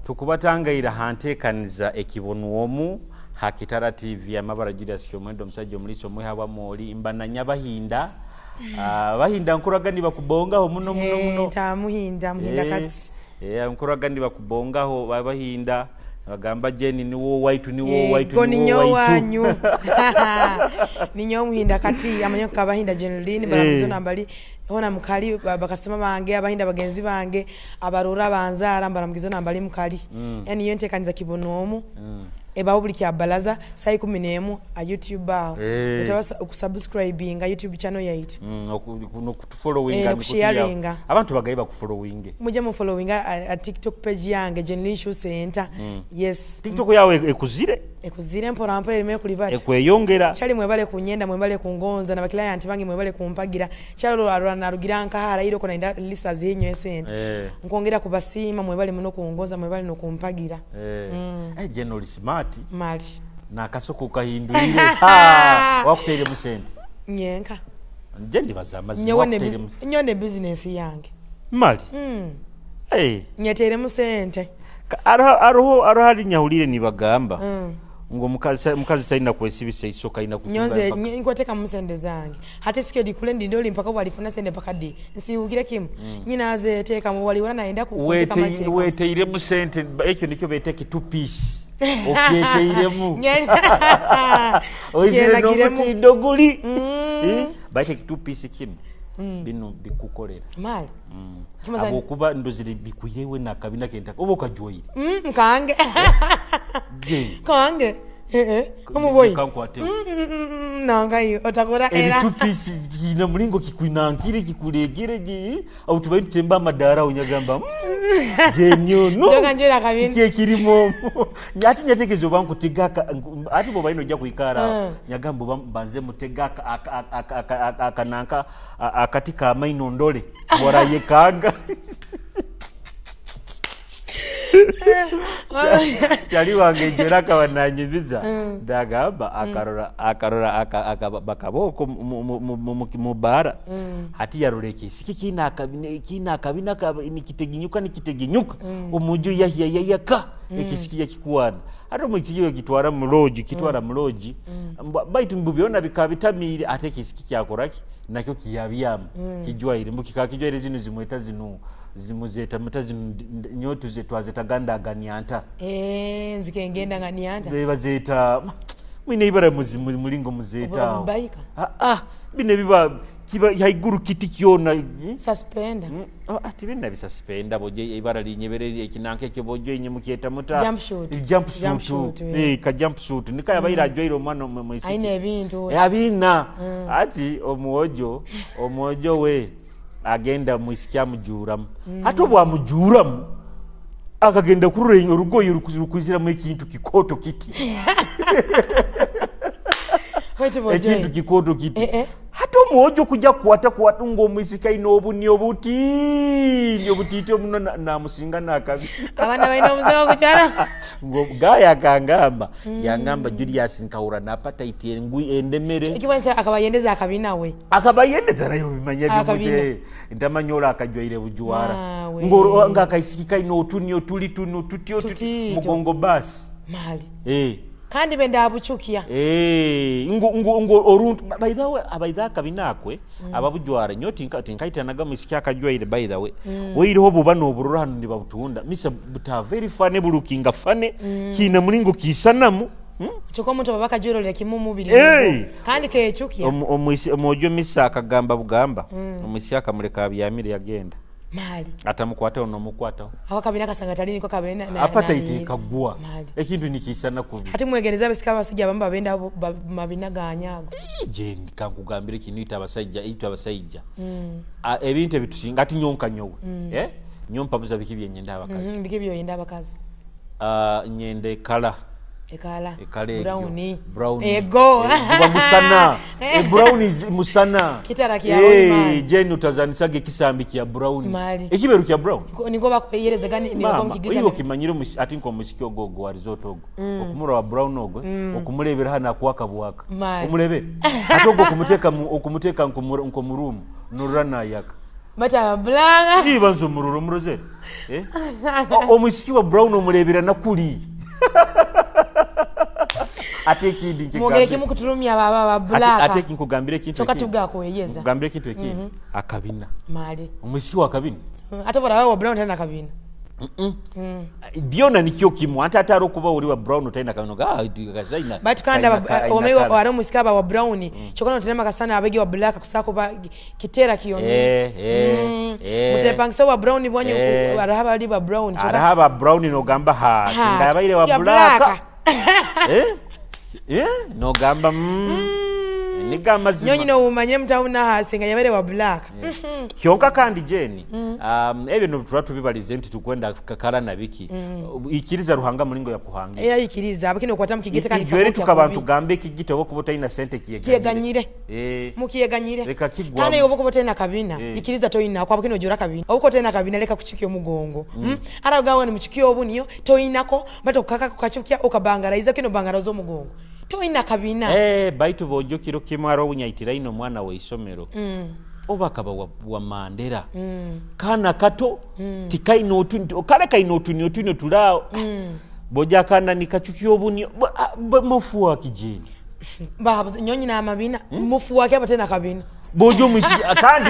Tukubatangaira hanteekaniza ekibonwomu ha Kitara TV. Amabara Julius Kyomwendo, omusajja omuliisa omwiha wa mwoli mbananya bahinda. Bahinda nkuraga nibakubongaho muno muno muno. Ntamuhinda muhinda kati. Nkuraga nibakubongaho babahinda bagamba Jeni niwo waitu, niwo waitu, go niwo ninyo waitu. Wanyu ninyo muhinda kati amanyo kabahinda Jeneline baramuzo nambali hona mukali bakasema bange abahinda bagenzi bange abarora banzara mbaramugizo nambali mukali. Yani iyo ntekaniza kibonomu ebaho buli kya balaza sai 11 a YouTube aho. Utabasa okusubscribinga YouTube channel yaitu. Nokutufollowinga, nokusharinga. Abantu bagaye bakufollowinge. Muje mu followinga a TikTok page yange Jeneline Shoe Center. Yes. TikTok yawe ekuzire? Ekuzire mpora mpora erime kulibata. Ekweyongera. Chali mwebale kunyenda, mwebale kungonza na bakilaya anti bange mwebale kumpagira. Chali alwa narugira nkahara iro kona inda lisa zinyo esente. Nkwongera kubasima mwebale muno kungonza, mwebale no kumpagira. General smart. Mali. Na kasoko kahindwire. Wakutere musente. Nyenka. Nje ndibaza amazima wakutere Nyewe business yange. Mali. Nyetere musente. Aroho aroho nyahulire nibagamba. Ngo mukazi talina kwesibisa isoka ina kutunga. Nyonze nkwateka musende zange. Hata sikyo dikule ndi ndoli mpaka walifuna sende mpaka di. Nsiugire kimu. Nyina azeteka mu wali wana naenda kuteka mateka. Weteire musente ekyo nikyo beteke 2 piece. Okyeteiremu. Oizire n'omutindo guli. Baite 2 piece kinu. Bino bikukolera. Mali. Abokuba ndozire bikuyewe na kabina kenta. Obo kajwoire. Kange. Kange. Omuboyi. Nanga iyo otakora era. 2 piece kina mulingo kikunankire kikulegere gi au tubayi tutemba amadara unyagamba. Genyo no. Njoka njera kabina. Kike kirimo. Nyati nyatekezo banku tegaka ati bo bayino ja kuikara. Nyagambo banze mutegaka akananka akatika amaino ndole. Warayekanga. Kyali wange njera kabananyiziza ndagamba akarora bakaboko mu bara hati yaroreke siki kina akabina nikiteginyuka omuju yahya yaka ekisiki yakikuwana ate omukiki kitwara mu lodge kitwara mu lodge baitu mbubyona bikabitamire ate ekisiki kyakoraki nakyo kiyabyama kijwaire mukika kijwaire zino zimweta zino zimuzeta mutazi nyotu zetwazeta ganda ganyanta nzike ngenda nganyanta bebazeta mwine ibara mulingo muzeta baika bine biba kiba haiguru kiti kyona suspender ati bine bisuspender boje ibara linyebere ekinanke ekyo boje inye mukyeta muta jump suit ka jump suit nikaya bayira ajwaire omwana mwisi aine ebintu abina ati omwojo we agenda mwisikia mujuramu. Hata bwa mujuramu akagenda kurura orugoye rukwizira mu ekintu kikoto kiti. Ekintu kikoto kiti. Hata omwojo kujja kuwata ng'omwisika ino obuni obutini obutiti omuno namusinga nakabi. Abana balina omuze okukyala. Gaya akangamba yangamba Julius nkahura napata iti endemere. Ekiwanisa akabayendeza akabina we. Akabayendeza nayo bimanya bimute. Ntamanyola akajwaire bujuwara. Ngoro nga akaisikika ino otuni otuli tuno tutyo tuti mugongo basi. Mali. Kandi benda abuchukia. Ngo oruntu by the way abaidha kabinakwe ababujwara nyo tinkaitanaga musiki akajwaire by the way. Weiriho buba noburora hano nibabutunda. Misa buta very funny bulukinga funny kina mulingo kisanamu. Choko omuntu babaka jwerolera kimu mubiri. Kandi kechukia. Omojo misa akagamba bugamba. Omusi akamuleka abyamire yagenda. Mali. Atamukwata onomukwata. Aho kabina kasanga talini ko kabina na apata itekagwa. Ekintu nikisana kubi. Ati mwegereza abasika abasijja bamba benda mabina ganyago. Je nkankugambire kinu ita abasajja itu abasajja. Ebintu ebitusinga ati nyonka nyowe. Nyompa buza biki byenyenda abakazi. Biki byoyenda abakazi. Nyende kala. Ekala. Brown. Ego. Buba musana. Brown is musana. Kitara kia brown. Jeni utazanisage kisambi kia brown. Ekiberu kia brown. Niko bakweyereza gani niko mkigita. Iyo kimanyiro ati nko musikyo gogo wa resort ogo. Okumura wa brown ogo, okumulebera hana kuwaka buwaka. Omulebere. Ate ogo okumuteka nko mu room nurana yaka. Bata black. Ibanza omuroro omurozere. Eh? Omwisiki wa brown omurebera nakuli. Ate ekindi nkigambire. Mwogere kimu kuturumya baba ba black. Ate nkugambire ekintu Kyoka tugakweyeza. Nkugambire ekintu ekindi. Akabina. Mali. Omwisiki wa kabina. Ate bora wa brown tena kabina. Byona nikyo kimu ate ate arokuba uri wa brown utaina kabina ga gazaina. But kanda omewa wari omusika aba wa brown kyokka notenema kasana abegi wa black kusako ba kitera kiyoni. Mutepangisa wa brown bwanyu arahaba ali wa brown. Arahaba brown no gamba ha singa yabaire wa black. No gamba nigamba zima. Nyonyi no umanye mtauna hasinga yabere wa black. Kyonka kandi Jeni ebyo no tuba tubibalize nti tukwenda kakala na biki. Ikiriza Ruhanga mulingo ya kuhanga. Era ikiriza abakino kwata mukigete kandi ijwere tukabantu gambe kigite obo kuba ina sente kiyeganyire. Mukiyeganyire. Reka kigwa. Kana yobo kuba tena kabina. Ikiriza toyina kwa abakino jora kabina. Obuko tena kabina leka kuchikyo mugongo. Ara gawe ni muchikyo obuniyo toyinako bato kaka kukachukia okabangara kino bangara zo mugongo. Toyina kabina. Baitu bojo kiro kimwaro bunyaitira ino mwana wa isomero. Oba kaba wa Mandela. Kana kato tikaino otu kale kaino otu otu tulao. Boja kana nikachukio obunyo mufu wa kijini. Ba nyonyi na amabina mufu wake abatena kabina. Bojo musi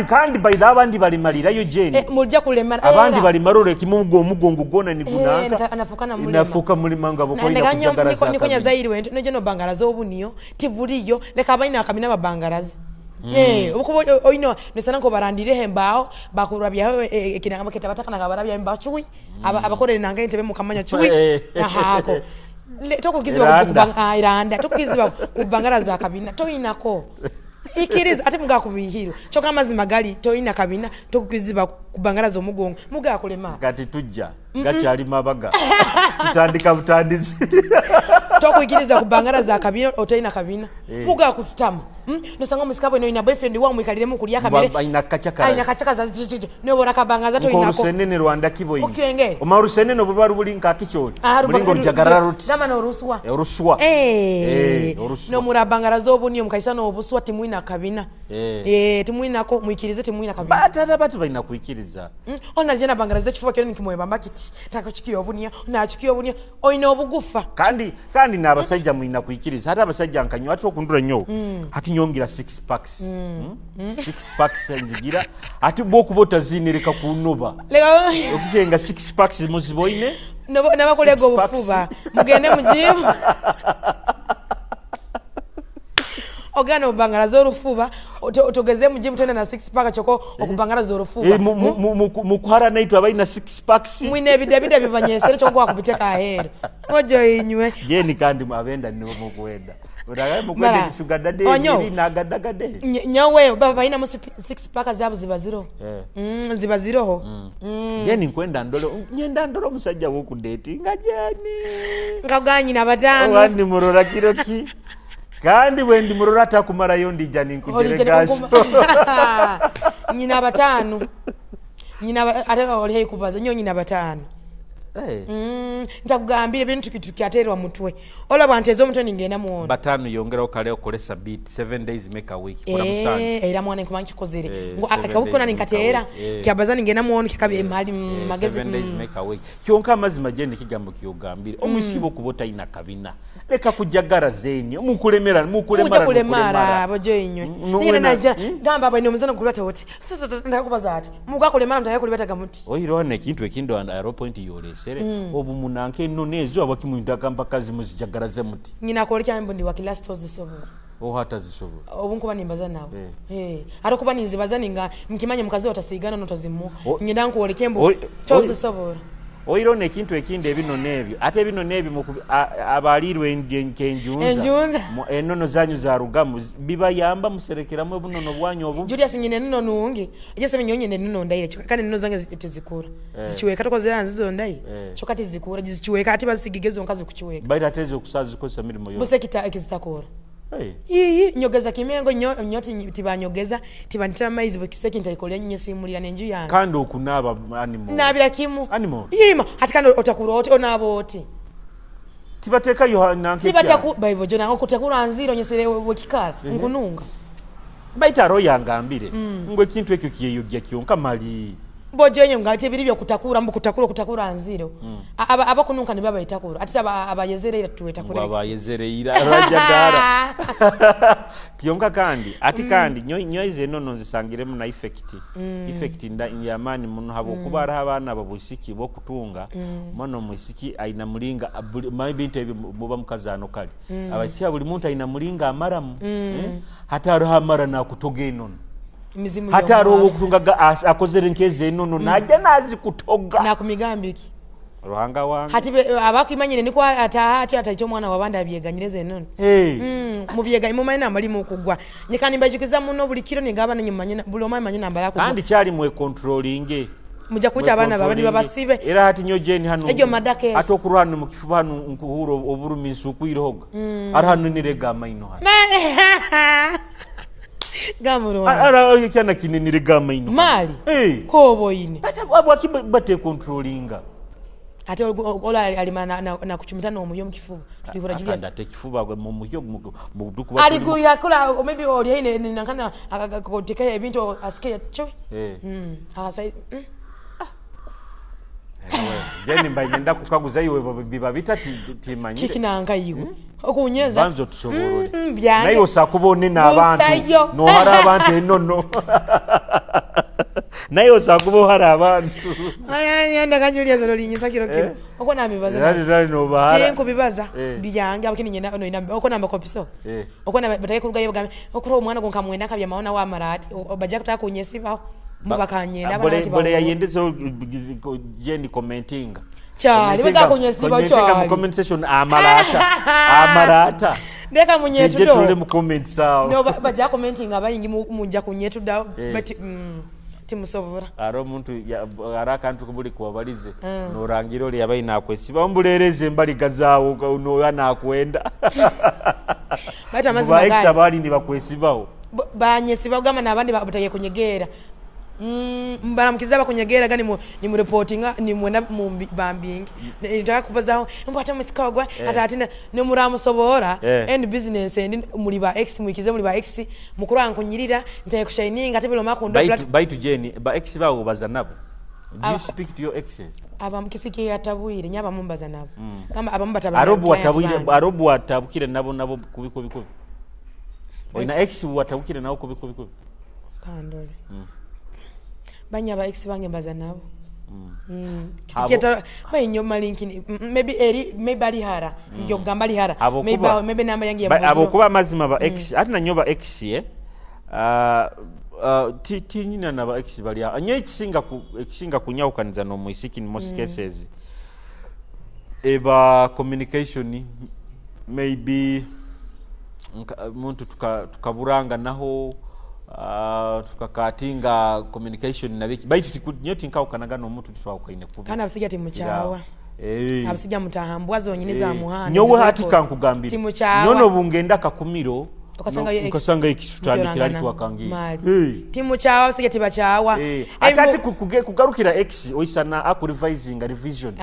kandi by the abandi balimalirayo Jeni. Mulja kulemara. Abandi balimarore kimungo omugongo gona ni gunanka. Anafukana mulima. Inafuka mulima ngabo ko ina kujagara. Niko nyazairi neje no bangaraza obuniyo tiburiyo leka abaina akabina babangaraza. Obuko oino nesana ko barandire hembao bakurabya ekinanga baketa batakana gabarabya mbachui abakorere nanga entebe mukamanya chui. Ahako. Tokukiziba kubanga iranda tokukiziba kubangaraza akabina toyinako. Ikiriza ate muga kubihiro kyoka amazima gali toyina kabina tokukiziba kubangaraza omugongo muga kulema kati tujja gakyali mabaga tutandika butandizi tokukiriza kubangaraza akabina otoyina kabina muga kututama nosanga omusikabo ino ina boyfriend wa mwikaliremu kulya kamere aina kachakara aina kachakaza nobora kabangaza toyinako orusenene Rwanda kiboyi okenge oma rusenene obuba rubuli nka kicholi bulingo rujagarara ruti nama no ruswa oruswa oruswa no murabangaraza obuniyo mukaisa no obuswa timwina kabina timwinako mwikirize timwina kabina batara batu balina kuikiriza ona jena bangaraza kifuba kero nikimwebamba kiti takuchikiyo obuniyo nachikiyo obuniyo oyina obugufa kandi n'abasajja mulina kuikiriza hata abasajja nkanywa ate okundura nnyo ati nyongira 6 packs 6 packs nzigira ati bwokuba otazinereka kunoba okugenga 6 packs muziboine nabakolega obufuba mugende mu gym ogana obangaraza orufuba otogeze mu gym tena na 6 pack choko okubangaraza orufuba mukwara naitu abaina 6 packs mwine ebidabida bibanyesere choko kwakubiteka ahero ojo inywe Jeni kandi abenda nibo mukwenda Uragaye mukwenda sugar daddy eri nagadagade nyawe baba baina mu 6 pack zabo ziba zero ziba ziroho Jeni nkwenda ndolo nyenda ndolo musajja wo ku dating Jeni ngaganyi na batano wandi murora kiroki kandi wendi murora atakumarayo ndija ninkujeregasho nyina batano nyina ate oli hey kubaza nyo nyina batano ntakugambire bintu tukyaterwa mutwe olaba ntezo omutwe ningenda muona batano yongera okale okolesa beat 7 days make a week kora musango era mwana nkumanyi kikozere akawukona ninkateera kyabaza ningenda muona kikabe mali magezi 7 days make a week kyonka amazima Jeni kigambo kyogambire omusibo kubota ina kabina leka kujagara zeni mukulemera mukulemara mukulemara bojo inywe ningenda naja gamba bwe nomuzana kulwata wote sasa ndakubaza ati mugakulemara mtaka kulibata gamuti oyirone ekintu ekindo and arrow point yolesere obu munanke nonezo abakimuntu akamba kazi muzijagaraze muti nyina kolekya mbundi wa class tozisobola ohata zisobola obunkuba nimbaza nawe arokuba ninzibaza ninga mkimanya mukazi watasigana notozimu nyina nkuolekya mbu tozisobola Oirone ekintu ekindi ebino n'ebyo ate ebino n'ebyo abalirwe enjunza enono zanyu za rugamu bibayamba muserekeramu obunono bwanyu obu Julius nyine nno nungi ejese minyonye nno ndaire kandi nno zange tezikura zichiweka tokozera nzizo ndayi kyokka tezikura zichiweka ate basigigezo nkazi kuchiweka baira ateze okusaza kozesa mirimo yo busekita ekizitakora Iyi nyogeza kimengo nyoti tibanyogeza tibantira maizi bukiseki ntayikolya nyinye simulira nenju yange kandi okunaba animal nabira kimu animal yima hati kandi otakura oti onabo oti tibateka yo nanke tibataku bible jona okutakura nziro nyesere wekikala nkununga Baita aro yangambire ngo ekintu ekyo kyeyogya kyonka mali bojenye ngati ebiri byokutakura mbu kutakura kutakura nziro. Abakununka nibo abayitakura ate abayezereira tuwetakura abayezereira rajagara kyonka kandi ati kandi nyoize enono nzisangiremu na effect effect yamaani muno habwokuba hariho abaana babwisiki bokutunga mwana omwisiki aina mulinga bintu ebi muba mukazaano kali abaisiki buli muntu aina mulinga amaramu hati hariho amara nakutoga enono hata hariho okutunga akozere nkeze enono najja nazikutoga nakumigambiki Ruhanga wange hati abakwimanyire niko ataha ati ataita omwana wabandi abyeganyirize enono mubyeganye mumanyi namba limu okugwa nyekani mbajukiza muno buli kiro ningaba nenye buli omwe amanyi namba yakugwa kandi kyali mwe controlling mujja kuita abaana babandi babasibe era hati nyo jeni hano ejo madakesi ate okurwa hano mu kifuba hano nkuhura oburumi nsukwirohoga ari hano nirega amaino hano gamurwa ara kyana kinenire gamaino mali koboyine bati bate controllinga ate ola alimana na kuchumita n'omuyo mukifuba tulihura Julius ate kifuba mu muyo mu dukuba ali kuyakula maybe oli haine nankana akakoteka ebintu asike cho akasai jeni mbayenda kukaguza iwe biba bita timanyire kikinanga iwe okunyeza banzo tusoborore naye osakubone n'abantu nohara abantu enono naye osakuba ohara abantu ndaka Julius ololinyisa kiro kiro oko namibaza tinkubibaza byange abakini nyina no ina oko namba kopiso oko namba batake kurugayo bagambe okuro omwana gonkamwenda akabya maona wa marati bajja kutaka kunyesibaho mubakanyenda abana bole yayendeza jeni commentinga chali bakakunyesiba chali mu comment section amarata amarata ndeka munyetu do tule mu comment sawa no bajja commentinga abayingi munja kunyetu da but timusobora aro muntu ara akantu kubuli kuwabalize norangira oli yabayi nakwesiba mbulereze embaliga zaawo noya nakwenda bata amazima gani abali nibakwesibawo banyesiba kugamba n'abandi bataye kunyegera mbaramukiza bakunyegera gani ni mu reportinga ni mwena mu bambingi nitaka kubazaho mbu ate musikagwa ata ati ne muramusobora and business and muri ba ex muikize muri ba ex mukuru ankunyirira ntaye kushininga ate bilo makundo baitu jeni ba ex bawo baza nabo. Do you speak to your exes? Abamukisiki yatabwire nyaba mumbaza nabo kama abamu arobu watabwire arobu watabukire nabo nabo kubiko biko oina ex watabukire nabo kubiko biko kandole banya ba ex bange mbaza nabo kisiketa bayinyo malinkini maybe eri maybe ali hara njo gamba ali hara maybe maybe namba yange ya abo kuba mazima ba ex ati nanyo ba ex tinyina na ba ex bali anye ekisinga kunyawukaniza no muisiki in most cases eba communication maybe muntu tukaburanga naho tukakatinga communication na biki baitu nyo tinkawukanaga n'omuntu tutwawukaine kubi kana abasijja timukyawa abasijja mutahambwa zonyini za muhanda nyowe hati kankugambira nyono bungenda kakumiro ukasanga ekisutandikira alitwakangira timukyawa abasijja tibakyawa ate ati kugarukira ex oisana aku revising revision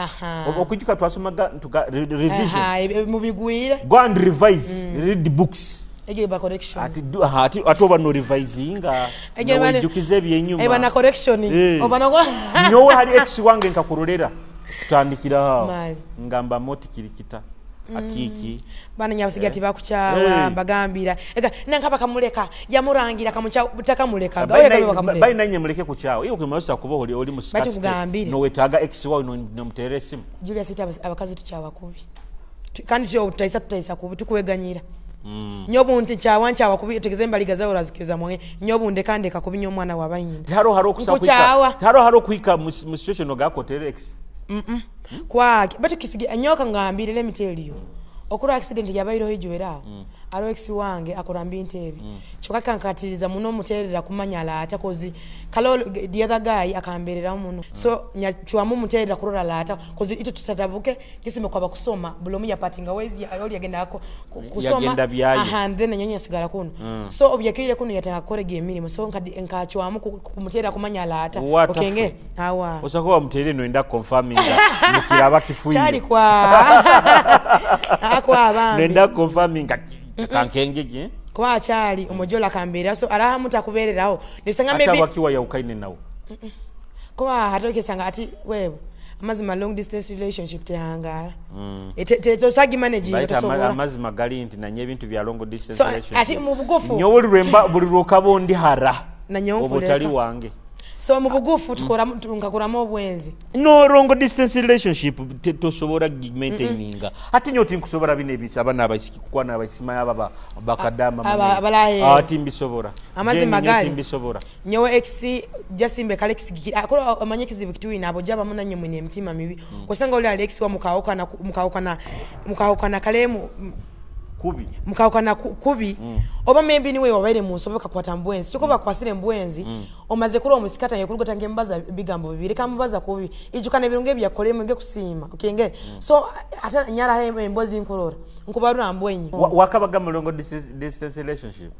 okujuka twasomaga revision mubigwire go and revise read books ege ba correction ati ati atoba no revisinga no jukize ebyenyuma eba na correction oba no nyowe hari ex wange nkakurolera tutandikira aho ngamba moti kirikita akiki bana nyabasiga tibakukyawa mbagambira ega nankaba kamuleka yamurangira kamucha butakamuleka bai nanye muleke kuchawa iyo kumayosa kuba oli musikasi no wetaga ex wawe no mutere esimu Julius abakazi tuchawa kubi kandi cyo tutaisa kubi tukuweganyira nyobu nti chawa nchawa kubi tegeze mbaliga zawo razikyoza mwe nyobu ndekandeka kubi nyomwana wabayindi taro haro kusakwika taro haro kuika mu situation ogakotere ex kwa batu kisige nyoka ngambire let me tell you okura accident yabairo hijuera aro ex wange akoramba intebe choka kankatiriza muno muterera kumanya lata kozi kalo the other guy akamberera muno so nyachwamu muterera kurora lata kozi ito tutatabuke kisime kwaba kusoma bulomu yapatinga ways ya oli yagenda ako kusoma aha then nyonya sigara kuno so obyakire kuno yatanga korege emirimo so nkachwamu kumuterera kumanya lata okenge hawa osakuwa muterere no enda confirming mukiraba kifuye chali kwa akwa abambi nenda confirming kankengege Kuba akyali omujola akambeera, so arahamu takubeereraho nesanga. Ate Maybe abakiwa yawukaine nawe. Kuba ate okesanga ati wewe amazima long distance relationship tehangara. Tosagi manage. Baita tosobola. Amazima gali nti nanye ebintu bya long distance So, relationship. ati mu bugufu nyowe buli lwokaba ondi hara Nanyowe obutali nkuleka. wange. So mu bugufu nkakoramu obwenzi. No, long distance relationship tosobola maintaininga, ate nyo tinkusobola bino ebisa abaana abaisiki kukwana abaisima aba bakadama. Abalahera. Ati mbisobola. Amazima Jenny, nyo gali. timbisobola. Nyowe ex jasimbe kale akola omanye ekizibu kitwina abo jaba munanye mwine emitima mibi, osanga oli ali ex wa mukawukana mukawukana mukawukana kalemu Kubi. Mukawukana kubi oba maybe niwe wabaire mu nsobe kakwata mbwenzi kyoko bakwasire mbwenzi omaze kuri omusikata yekurugota ngembaza bigambo bibiri kamubaza kubi ijukana ebirungo ebyakolemu nge kusiima okenge. So ate nyara embozi nkurora nkubarura mbwenyi. Wakabaga mu long distance relationship?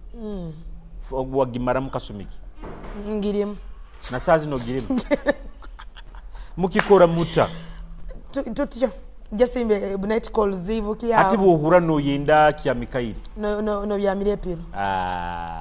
Wagimara mukasumiki? Ngirimu. Na saa zino girimu? Mukikora muta? Tutyo jasimbe night calls zibuki. Ate bwohura noyenda kya Mikayiri? No no no byamire epiro. Ah.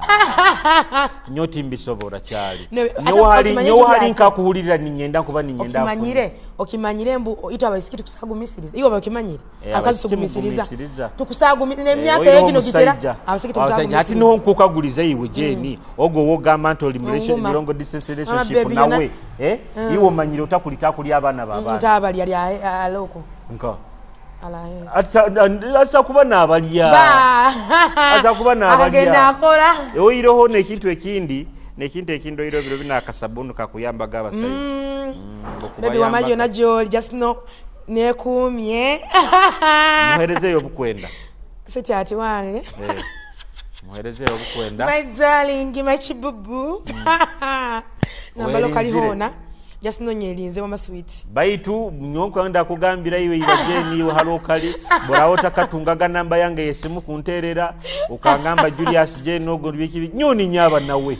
Nyo timbisobola kyali. No, ate Nyowe okimanye nyowe hali ekibyasa. nkakuhulirira ninyenda kuba ninyenda afune. Okimanyire mbu ito abaisiki tukusagumisiriza, iwe okimanyire. Eh, Abakazi abaisiki tugumisiriza. mugumisiriza. Tukusagumi Eh, nemyaka oyireho eyo gino gitera omusajja. abaisiki Abasajja, ati tukusagumisiriza. niho nkukaguliza iwe Jeni, ogwo wogamba nti oli mu Nguma. long distance Mama relationship baby, nawe, eh? Iwe omanyire otakulita akulya abaana babaana. Ntabali ali aloko. Nka Alahe. Asa kuba n'abalya. Ba Asa kuba n'abalya. akagenda akola. Oyireho n'ekintu ekindi oyireho biro bino akasabuni kakuyambaga abasajja. Baby wama yona gyoli just no nekuumye. Muherezeyo obukwenda. Sikyati wange. Eh, muherezeyo obukwenda. My darling, my chibubu nambalo. Weerinzire. Kalihona just no nyerinze wama sweet. Baitu nyonkwenda kugambira iwe iba Jeni, iwe halo kali burawo takatungaga namba yange yesimu kunterera ukangamba Julius Jeni ogo biki nyoni nyaba nawe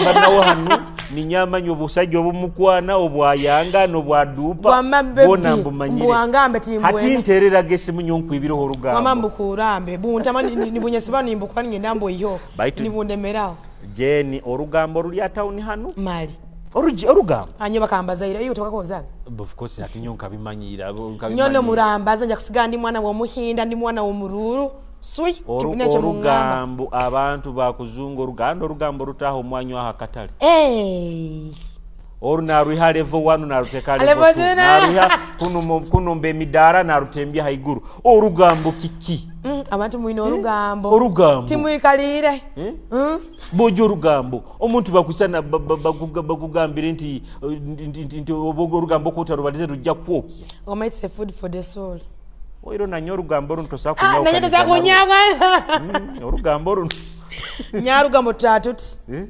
mba nawe hanu ninyamanya obusajja obumukwana obwayanga nobwadupa. Wama baby, bwona mbumanyire. mbuwangambe timbwene. Hati ntereraga esimu nyonkwibireho Wama olugambo. Mbukurambe buntama nibunyesiba nimbukura ningenda mbuiho. Nibundemeraho. Jeni, olugambo luli atawuni hanu. Mali. Olugambo. Anye bakambazaira iyo tokakozaga. Of course, ati nyo nkabimanyira. Nyono murambaza nja kusiga ndi mwana w'omuhinda, ndi mwana w'omururu swi. Tibina ekyo mungamba. Olugambo abantu bakuzunga oluganda, olugambo lutaha omwanya aho akatale. Hey. Olu narwiha level 1 naruteka level Level 2 two narwiha kunumba emidaara narutembya haiguru. Olugambo kiki? Abantu mwine olugambo. Olugambo. Timwikalire. Eh? Bojo olugambo omuntu bakusana bakugambire nti nti oba olugambo okutarubalize lujja kwokya. Ngoma, it's a food for the soul. Oiro nanye olugambo luno Ah, nanye tosakunyagwa. Olugambo luno. Nyarugambo tutatuti. Eh?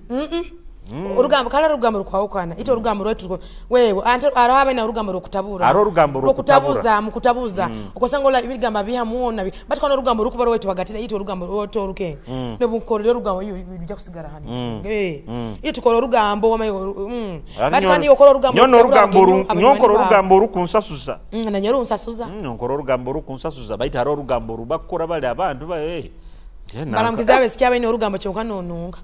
Olugambo kale olugambo lukwawukana ite olugambo lwetu wewe ante araho abaina olugambo lwokutabura. Aro olugambo lwokutabura. Lwokutabuza mukutabuza okosanga ola ebigamba bihamuona but kwana olugambo lukuba lwetu hagati ite olugambo lwoto oluke nebunkolera olugambo iyo bijja kusigala hano eh iyo tukola olugambo wama but kandi okola olugambo nyono lwokutabura olugambo nyonkora olugambo olukunsasuza. Nanye runsasuza. Nyonkora olugambo olukunsasuza, baitu hariho olugambo rubakukora bali abantu ba eh. Balamukiza abesikia abaine olugambo kyonka nonunga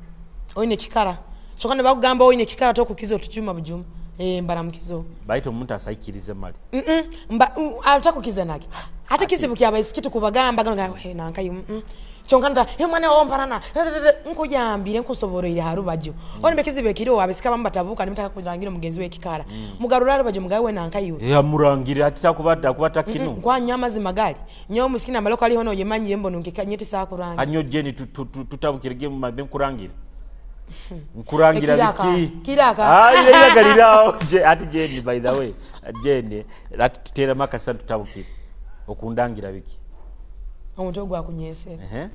oine ekikara kyonka nebakugamba oine ekikara tokukiza otujuma bujuma. Eh, mbalamukiza. Baitu omuntu asaikirize mali. Mba atakukiza nage ate kizibu kyabaisiki tukubagamba gano ga hey, nankayi kyonka nta hey, mwana womparana nkuyambire nkusoboroire harubajo mm. Onimbe kizibu ekiriwo abasika bamu batabuka nimutaka kurangira omugenzi w'ekikara mugarura harubajo mugawe we nankayiwe. Yamurangire ati takubata kubata kinu. Nkwanya amazima gali nyowe omusiki nambala kaliho noyemanyire mbono nkeka nyete sakuranga. Anyo Jeni tutabukirege mu mabe nkurangira nkurangira. Biki? Kiraka. Ah, ile ile galirao je ati Jeni, by the way Jeni, ati tuteremu akasa tutabukire okundangira biki? Omuntu ogwakunyesera. Ehe.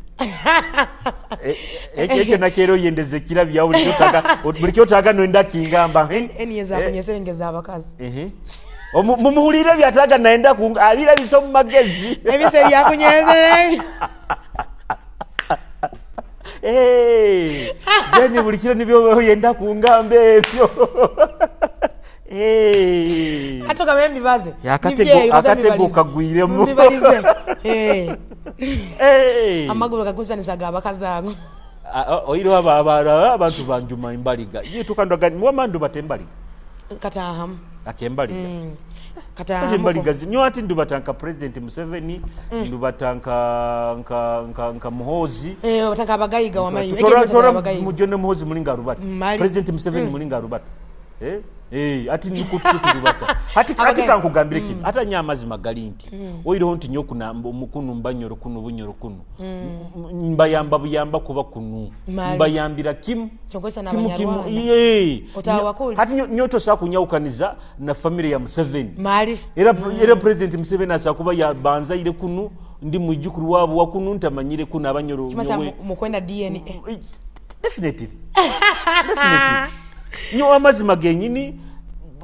Ekyo nakyero yendeze kirabya buli kyotaga, buli kyotaga noenda kingamba. Eniye zakunyesera engeza abakazi. Ehe. Mumuhulire byataga naenda abirabisa omu magezi. Ebise byakunyesera ebyo. Eh, Jeni buli kiro nibyo oyenda kungamba ebyo. Eh. Ate ogambe mbibaze. Akatego kagwiremu. Mbibalize. Eh. Eh. Amaguru gaguzanisa gabakazi ago. Oireho abantu banjuma embaliga yetukandwaga wamandu bata embaliga. Katahamu. Akembaliga. Katahamu. Embaliga nyo ati ndubata nka President Museveni, ndubata nka Muhoozi. Eh, batanga abagayiga wamayi. Tora mujone Muhoozi mulinga rubata. President Museveni mulinga rubata. Ati nikututu rubata. Ati kankugambire kino. Ata nya amazima gali nti. Oireho nti nyo kuna mukunu mbanyoro kunu bunyoro kunu. Mbayamba buyamba kuba kunu. Mbayambira kimu. Kimu kimu. Yee. Hati nyo tosa kunyaukaniza na family ya Museveni. Mali. Era President Museveni asakuba ya banza ile kunu ndi mujukuru wabo wa kunu ntamanyire kunu abanyoro nyowe. Mukwenda DNA. Definitely. Definitely. Nyo amazima genyini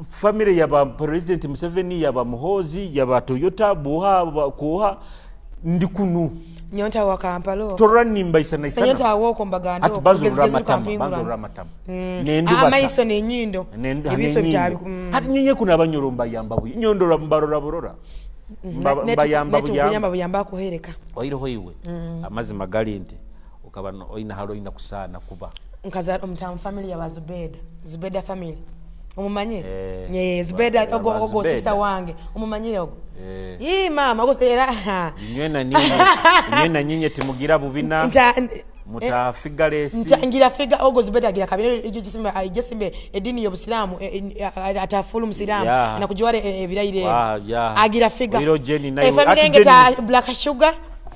family ya ba President Museveni, ya ba Muhoozi, ya ba Toyota, buha kuha ndi kunu. Nyonta wa Kampala. Torra nimba isana isana. Nyonta woko mbagando. Ati banzo ramatama. Nendu bata. Amaiso ne nyindo. Ebiso bitabi. Hati nyinye kuna abanyoro mbayamba buyi. Nyondo mbarora borora. Mbayamba buyamba. Buyamba kuhereka. Oiroho iwe. Amazima gali nti ukaba oina halo ina kusana kuba. Nkaza omtamu family ya Zubeda. Zubeda family. Omumanyire? Ye Zubeda ogo sister wange. Omumanyire ogo? Yee mama ogo era. Nywena nyinye timugira bubina. Mutafiga lesi. Ngira figa ogo Zubeda agira kabina ijo jisimbe edini y'Obusilamu atafulu Musilamu na kujware ebirayire. Agira figa. Iro Jenny nayo. Family yenge ta Black Sugar.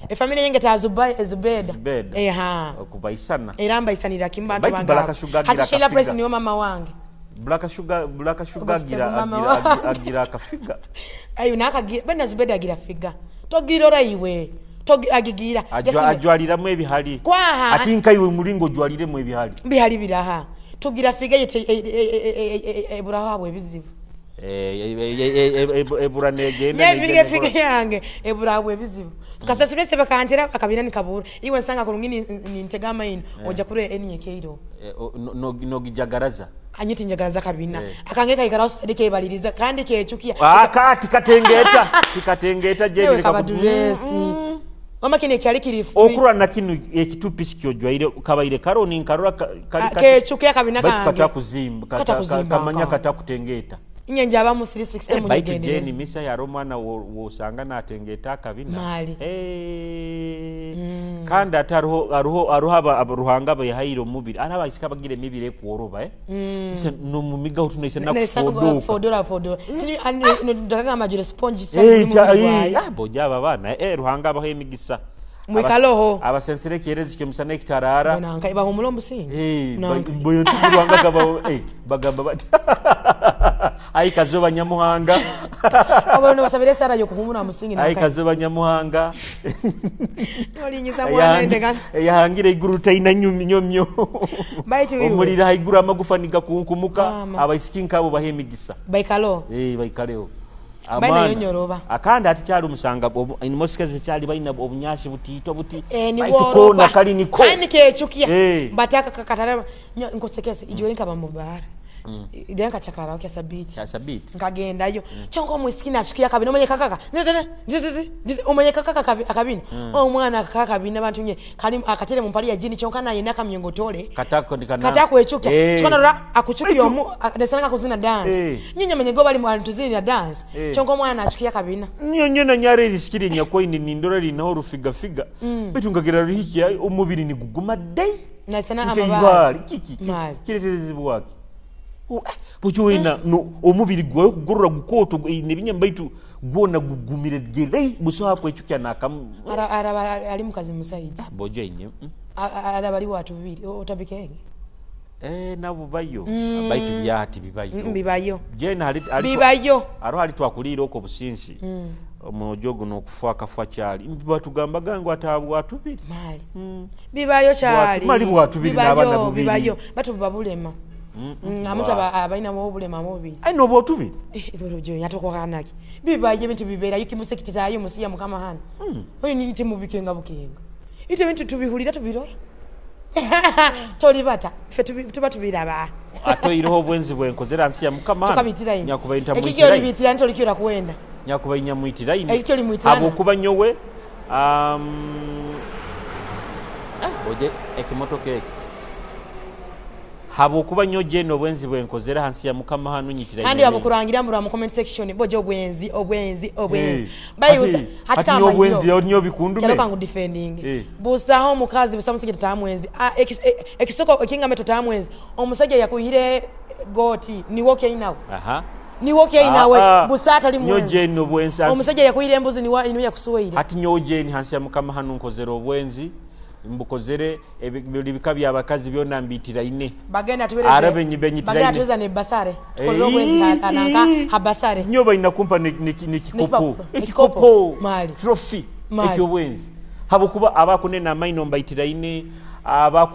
Efamily yenge ta Zubeda. Eha. Okubaisana. Era mbaisanira kimbantu bange. Hati Sheila Price niyo mama wange. Black Sugar agira akafiga. Ayo nakagira bana Zubeda agira figa. Togirora iwe. Togi agigira. Ajwaliramu ebihali. Kwaha. Ati nka iwe mulingo ojwaliremu ebihali. Bihali biraha. Tugira figa yete eburaha bwe bizibu. Ebura negenda. Nye figa yange ebura bwe bizibu. Kasasule sebe kantera akabira nikabura. Iwe nsanga kulungini nintegama ino oja kure eni yekeiro. No gijagaraza. Anyiti njagaraza kabina. Akangeka ikara sadike ibaliriza kandi kechukia. Ah kati katengeta. Tikatengeta jeni kabaduresi. Mama kine kyali kirifu. Okurwa na kinu ekitupi sikyo kabaire karoni nkarora kali kechukia kabina kange. Baitu katakuzimba kamanya katakutengeta. Inyenja abamu 360 mu ngende. Jeni misa ya Romana wosanga natengeta akabina. Mali. Kandi ataruho aruho aruhanga bayahaire omubiri. Ana basika bagire mibiri ekuoroba Ise no mumiga utunaise na fodora. Tini ndakaga majire sponge. Boja abana ruhanga abaho emigisa. Mwikaloho. Abasensere kyerezi kyemusana ekitarara. Nanka ibahumula omusingi. Boyo ruhanga gaba bagamba bati. Ai kazoba nyamuhanga. Abano basabire sara yo kuhumura musingi nanka. Ai kazoba nyamuhanga. Olinyisa mwana ndeka. Yahangire iguru taina nyumyo. Omulira haiguru amagufa niga kunkumuka abaisiki nkabo bahemigisa. Baikalo. Baikaleo. Amana yonyoroba. Akanda ati kyali musanga in most cases kyali balina obunyashi butito buti. Baitukona kali niko. Ani kechukia. Bataka katara nkosekese ijole nkaba mubara. Ide nkachakara okya sabiti. Kya sabiti. Nkagendayo. Kyonko mwisikina ashikia kabina omenye kakaka. Omenye kakaka akabina. Omwana kakaka kabina abantu nye kali akatere mumpali ya jini kyonka naye nakamyongotole. Katako nikana. Katako echukia. Kyonka rora akuchukia omu nesanga kuzina dance. Nyinyi menye go bali mu tuzina dance. Kyonko omwana ashikia kabina. Nyonyo na nyare risikiri nyakoini nindora linaho rufiga figa. Bitu ngagira ruhikia omubiri ni guguma dai. Nasana amabali. Kiki kireterezibwa waki. Bucho no omubiri gwawe kugorora gukoto nebinya mbaitu gwona gugumire gerei buso hako echukia nakam ara ali mukazi musaija bojo inye ara bali watu bibiri otabikenge nabo bayo baitu byati bibayo bibayo jena ali bibayo aro ali twakulira oko businsi omujogo nokufa kafa kyali batugamba gangu atabwa atubiri mali bibayo kyali mali bwatubiri nabana bubiri bibayo batu babulema amuta abaina mu bulema mubi ai no bwotubiri borojo yatokokanaki bibaye bintu bibera yukimusekititayo musiya mukama hano oyo ni ite mubikenga bukenga ite bintu tubihulira tubirora tolibata fe tuba tubiraba atoiroho obwenzi bwenkozera nsi ya mukama tukabitira ino nyakuba ekikyo libitira ntolikira kuwenda nyakuba inyamwitira ino ekikyo limwitira abokuba nyowe Oje ekimotoka eki habwokuba nyo jeno obwenzi bwenkozera hansi ya Mukama hanu nyitira. Kandi babukurangira mu comment section boje obwenzi obwenzi obwenzi. Bayusa hati obwenzi nyo bikundume. Kyaloka ngu defending. Busaho omukazi busa musajja tutamwenzi. Ekisoko ekingambe tutamwenzi. Omusajja yakuhire goti ni woke inawe. Aha. Ni woke inawe busata limwenzi. Nyo jeno obwenzi. Omusajja yakuhire embuzi ni wa inu yakusuwaire. Hati nyo jeni hansi ya Mukama hanu nkozera obwenzi. Mbukozere ebika by'abakazi byonna mbitira ine. Bagenda tuwereze. Arabe nyibenyitira ine. Bagenda tuwereza ne basare. Tukolera obwenzi ananka habasare. Nyo balina kumpa nekikopo. Ekikopo. Mali. Trophy. Ekyobwenzi. Habwokuba abakunena amaino mbaitira ine.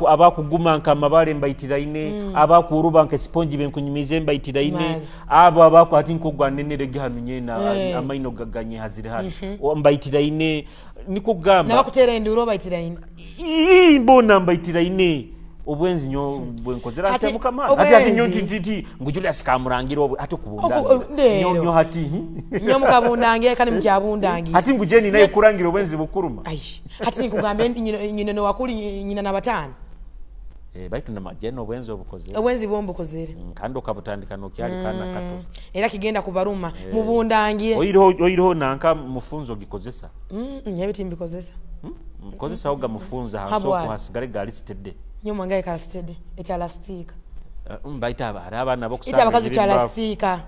Abakuguma nka amabale mbaitira ine. Abakuruba nka sponge benkunyumize mbaitira ine. Abo abaku ati nkogwa nenere hanu nyena amaino gaganye hazire hano. Mbaitira ine. Nikugamba nabakutera enduro baitira ine. Mbona mbaitira ine. Obwenzi nyo bwenkozera ase Mukama. Ati ati nyo ntiti ngu Julius kamurangira obwe ati kubundangira. Nyo nyo hati nyo mukabundangira kandi mukyabundangira. Hati ngu jeni naye kurangira obwenzi bukuruma. Ai hati nkugambe nyina no wakuli nyina na batano. Baitu na majeno obwenzi obukozere. Obwenzi bombukozere. Kandi okabutandika nokyali kana kato. Era kigenda kubaruma mubundangira. Oyiroho nanka mufunzo gikozesa. Nyabiti mbikozesa. Mkozesa oga mufunza hanso hasigale gali stede. Nyuma ngaye kalastede etalastika. Mbaita hari abana bokusanga. Ita abakazi talastika.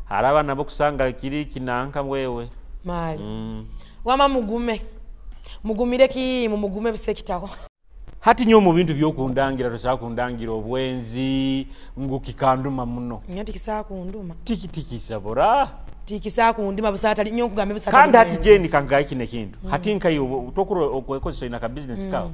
Hari abana bokusanga kiri kinanka wewe. Mali. Wama mugume. Mugumire ki mumugume bisekitako. Hati nyo mu bintu byokundangira tosa kundangira obwenzi ngu kikanduma muno. Nyati kisakunduma. Tiki tiki sabora. Tiki sakunduma busata nyo kugambe busata. Kandi hati jeni kangaye kine kintu. Hati nkayo tokuro okwekozesa ina ka business kawo.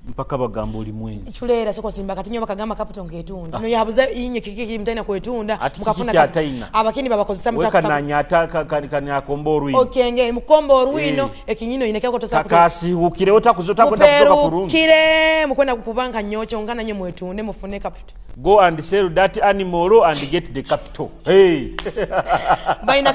Mpaka bagamba oli mwenzi. Chulera soko simba katinyo bakagamba capital ngetunda. No yabuza inye kiki mtaina kwetunda mukafuna abakini babakozesa mutaka. Weka nanyata kani akomba oruino. Okenge mukomba oruino ekinyino inekya kotosa kakasi ukire otakuzota kwenda kutoka kurungi. Kire mukwenda kubanka nyocho ngana nye mwetunde mufune capital. Go and sell that animal and get the capital. Hey. Baina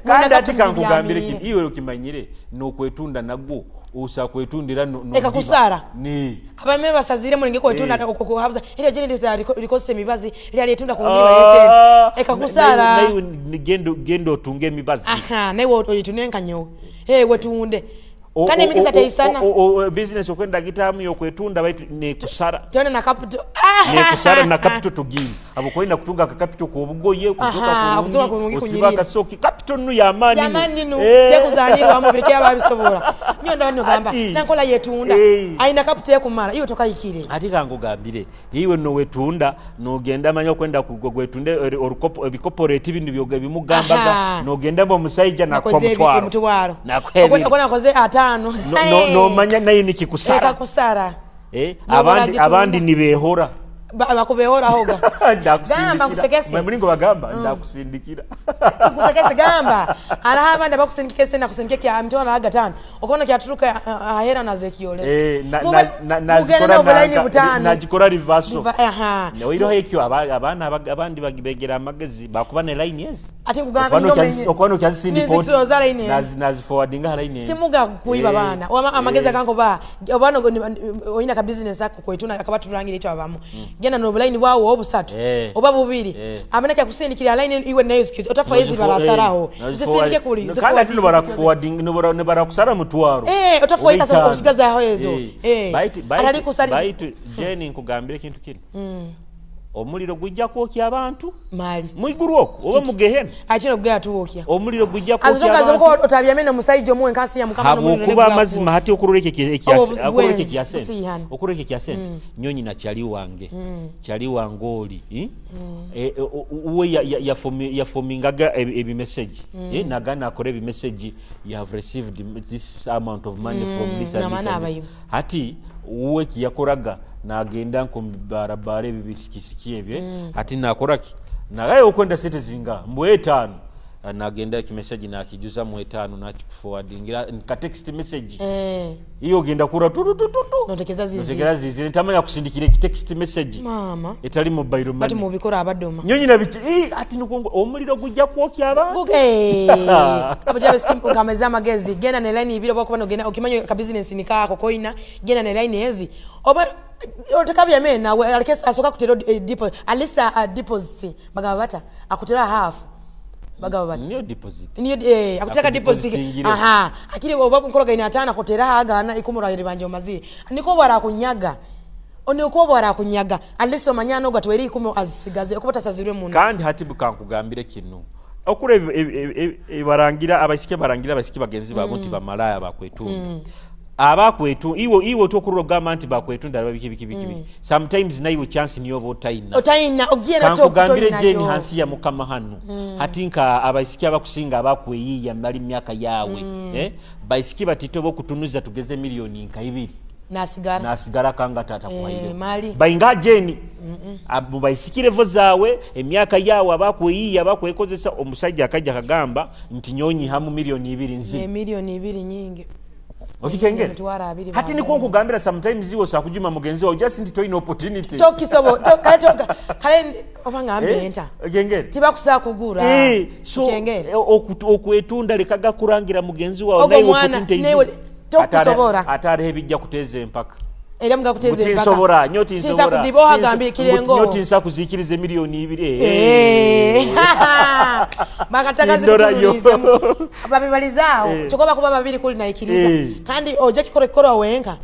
kandi ati kankugambire kintu iwe ukimanyire no kwetunda nagwo usa kwetundira no eka kusara ni abame basazire mulenge kwetunda okuhabza ile jeni likozesa emibazi ile aliyetunda kunyirwa yese eka kusara nayo gendo gendo otunge emibazi. Aha nayo oyitunenka nkanyo hey wetunde kandi emikisa teisana business okwenda gitamu yokwetunda baitu ne kusara tena na capital ne kusara na capital tugini abo kwenda kutunga ka capital ku obugoye kutoka kurungi usiba kasoki capital nu ya amani ya nu tekuzanirwa mu birike ababisobora nyo ndabano gamba nankola yetunda aina capital yekumara iyo toka ikire ati kangugambire iwe no wetunda no genda manya kwenda kugwetunde orukopo ebikoporate ibintu byoga bimugambaga no genda mu musaija na kwa mutwaro na kweli nakoze atano. No manya nayo nikikusara. Kusara. Abandi nibehora. Bakubehora hoga. Gamba kusekese. Mlingo bagamba ndakusindikira. Kusekese gamba. Araha abandi bakusindikese na kusindike kya mtwara aga tano. Okona kyaturuka ahera na zekiole. Na na najikora reverso. Aha. Oiro ekyo abana abandi bagibegera amagezi bakuba ne line yes. Ati kugamba nyo okwano kyazisindika. Nazi forwardinga line. Timuga kuiba bana. Wama amagezi akanko ba obano oyina ka business ako kwetuna akabaturangira ito abamu. Genda no line wawo obusatu oba bubiri amana kya kusindikira line iwe nayo sikizo otafa hizi barasaraho zisindike kuli kandi ati nobara forwarding nobara kusara mutwaro otafa ikaza kusigaza aho ezo atali kusari baitu Jenny nkugambire kintu kino omuliro gujja kwokya abantu mali mwiguru okwo oba mugehena achino kugera tuwokya omuliro gujja kwokya azoka abantu otabya meno musaijo muwe nkasi ya mukama no kuba amazima hati okuroreke ekyasente okuroreke ekyasente nyonyi na kyali wange kyali wangoli uwe yafomingaga ebi message nagana akore ebi message you have received this amount of money from this and this hati uwe kiyakoraga nagenda nko barabara ebibisikisiki ebye ati nakoraki nagaye okwenda sente zinga mbwe 5 Nagenda ekimeseji nakijuza mu 5 nakikuforwardingira ka text message. Eh. Iyo ogenda kura tutututu. Notekeza zizi. Notekeza zizi ntamanya kusindikira eki text message. Mama. Etali mobile money. Bati mubikora abadoma. Nyonyi na bichi ati nukongo omuliro gujja kwokya abantu. Guke. Abajabe skim kameza amagezi genda ne line ibiro bwakuba nogenda okimanya ka business nikako koina genda ne line ezi. Oba otakabya mena alekesa asoka kutero deposit at least a deposit bagaba bata akutera half. Bagaba bata. Niyo deposit. Niyo akutera deposit. Aha. Akiri oba nkoroga ina atana kutera agana ikumura iribanje omazire. Niko bara kunyaga. Oniko bara kunyaga. At least omanyano gatweri ikumu azisigaze okubata sazirwe muno. Kandi hati bukankugambire kino. Okure barangira abasike barangira abasike bagenzi babo nti bamalaya bakwetunda. Abakwetu iwo tokurogamba nti bakwetunda biki biki biki. Sometimes nayo chance niyo botaina. Otaina ogiera to kankugambire Jane hansi ya mukama hano. Hatinka abasike abakusinga abakweyiya mali myaka yawe. Baisiki batito bokutunuza tugeze milioni nka 2. Nasigara. Nasigara kanga tata kuhaire. Mali. Bainga Jane. Abu baisikire vo zawe emyaka yawe abakweyiya abakwekozesa omusajja akajja kagamba nti nyonyi hamu milioni 2 nzi. Ne milioni 2 nyingi. Okikengera. Hati niko nkugambira sometimes iwo sakujuma mugenzi wawe just nti toyina opportunity. Tokisobo to kale to kale obanga ambenta. Okikengera. Tibakusa kugura. So okwetunda lekaga kurangira mugenzi wawe naye opportunity. Tokusobora. Atare bijja kuteza empaka. Era mga kuteza empaka. Tinsobora, nyo tinsobora. Tinsa kudiboha gambi kirengo. Nyo tinsa kuzikirize milioni 2. Makataka zikutulize. Babibalizao. Chokoba kuba babiri kuli na ikiriza. Kandi oje kikore kikoro wenka.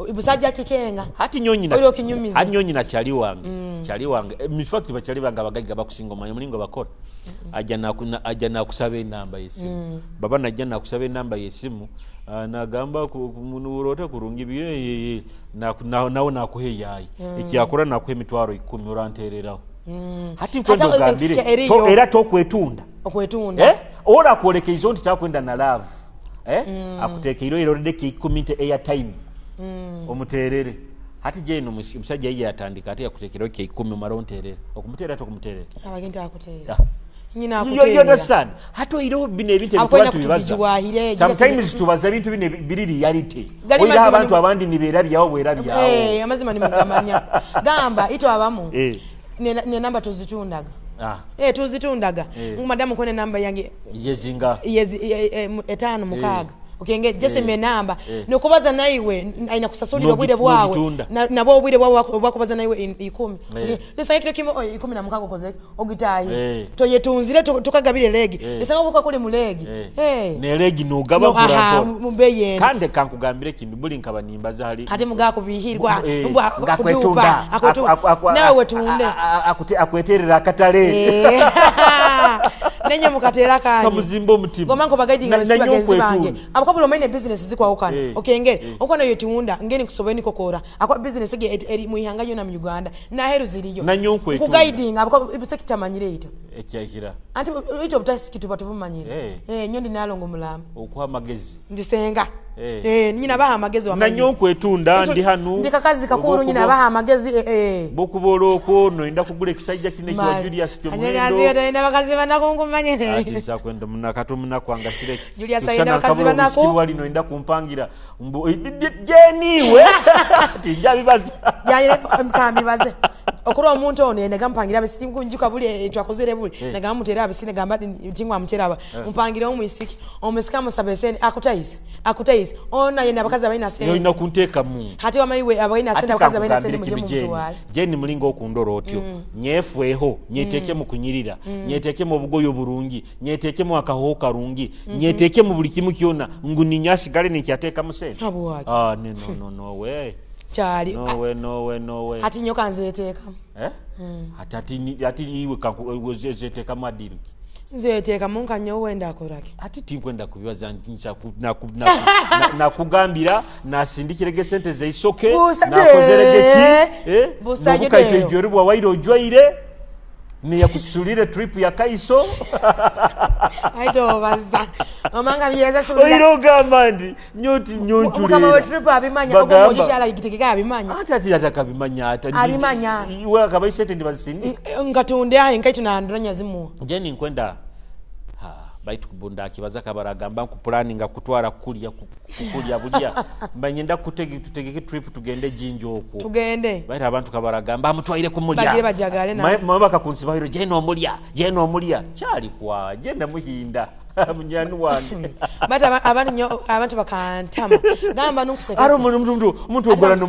Ibusajja kikenga. Hati nyonyi na. Oyo kinyumiza. Hati nyonyi na chali wange. Chali wange. In fact bachali bange abagagga bakusinga omanyi mulingo bakora. Ajja nakusaba enamba y'essimu. Baba najja nakusaba enamba y'essimu. Nagamba kumunurota kurungi biye nawo nakuhe yayi ekiyakora nakuhe emitwaro 10 orantereraho. Hati nkwenda ogambire to era tokwetunda okwetunda ora kwolekeizo nti takwenda na love akutekeiro era odeke 10 nte airtime omuterere. Hati je omusajja yeye yatandika ate yakutekero ke 10 omara onterere okumutera tokumterera abagenda akutera. You understand? Hato iro bine ebintu ebituba tubibaza. Sometimes tubaza ebintu bine biri reality. Oira abantu abandi nibeera byawo bwera byawo. Amazima ni mugamanya. Gamba ito abamu. Ne namba tuzitundaga. Tuzitundaga. Madamu kone namba yange. Yezinga. Yezi 5 6. Okenge jese me namba. Nokubaza naiwe aina kusasulira obwire bwawe. Nabo obwire bwawe bwakubaza naiwe 10. Nesanga kiro kimo 16 koze ogitayi. Toyetunzire tukagabire legi. Nesanga buka kuli mulegi. Ne legi nogaba kurapo. Mumbeye. Kande kankugambire kindu buli nkaba nimbaza hali. Ate mugako bihirwa mbwa kudupa akutu. Nawe wetunde. Akweterera akatale. Nenye mukatera kanyi. Kamuzimbo omutima. Gomanko bagaidinga bagenzi bange. Abakabula omaine business zikwa ukana. Okengere. Okwana yetunda ngeni kusobeni kokora. Akwa business ge eri muihanga yona mu Uganda. Na heru ziriyo. Nanyonkwe. Kuguiding abakwa ibisekita manyire ito. Ekyakira. Anti ito butasikituba tubumanyire. Nyondi nalongo mulamu. Okuha amagezi. Ndisenga. Nyina baha amagezi wa. Nanyonkwe tunda ndi hanu. Ndi kakazi kakuru nyina baha amagezi Bokubolo okwo no inda kugula ekisajja kine kya Julius Kyomuhendo. Anyanya nzi bakazi banakunkumanyire. Ati sakwenda munakato munakwanga sireki. Julius ayenda bakazi banaku. Wali no inda kumpangira. Mbu Jenny we. Tinja bibaza. Janye mkambibaze. Okuro omuntu ono nega mpangira abisiki nkunjuka buli twakozere buli nega mutera abisiki nega tingwa mutera aba mpangira omuisiki omusika musabese akutayise akutayise ona yena abakazi abalina sente yoina kunteka mu hati wamaiwe abalina sente abakazi abalina sente muje mutwale Jenny mulingo okundora otyo nyefweho nyeteke mu kunyirira nyeteke mu bugoyo burungi nyeteke mu akaho karungi nyeteke mu buli kimu kyona nguninya sigale nikyateka mu sente ah ne no no we Chali. No way. Hati nyoka nzeeteka. Hati ati iwe kanku zeeteka madiru. Nzeeteka munka nyo wenda akorake. Ati tinkwenda kubibaza ncha nakugambira nasindikirege sente zeisoke nakozerege ki? Bukaite ijori bwa wairo ojwaire ni yakusulire trip ya Kaiso. Aito baza. Omanga byeza sulira. Oiro gamba ndi nyoti nyontulira. Mukama we trip abimanya ogo mojishala igitegeka abimanya. Ati ati atakabimanya ata. Abimanya. Iwe akabaisete ndi bazisindika. Ngatunde ayi nkaitu na andronya zimu. Jeni nkwenda. Baitu kubunda akibaza kabaragamba nkupulaninga kutwara kulya kukulya bulya mbanyenda kutege tutegeke trip tugende Jinja okwo tugende. Baitu abantu kabaragamba amutwaire kumulya. Bagire bajagale na mama bakakunsiba jeno omulya jeno omulya kyali kwa jenda muhinda munywani wange. Bata abantu abantu bakantama gamba nukusekesa aro muntu ogora no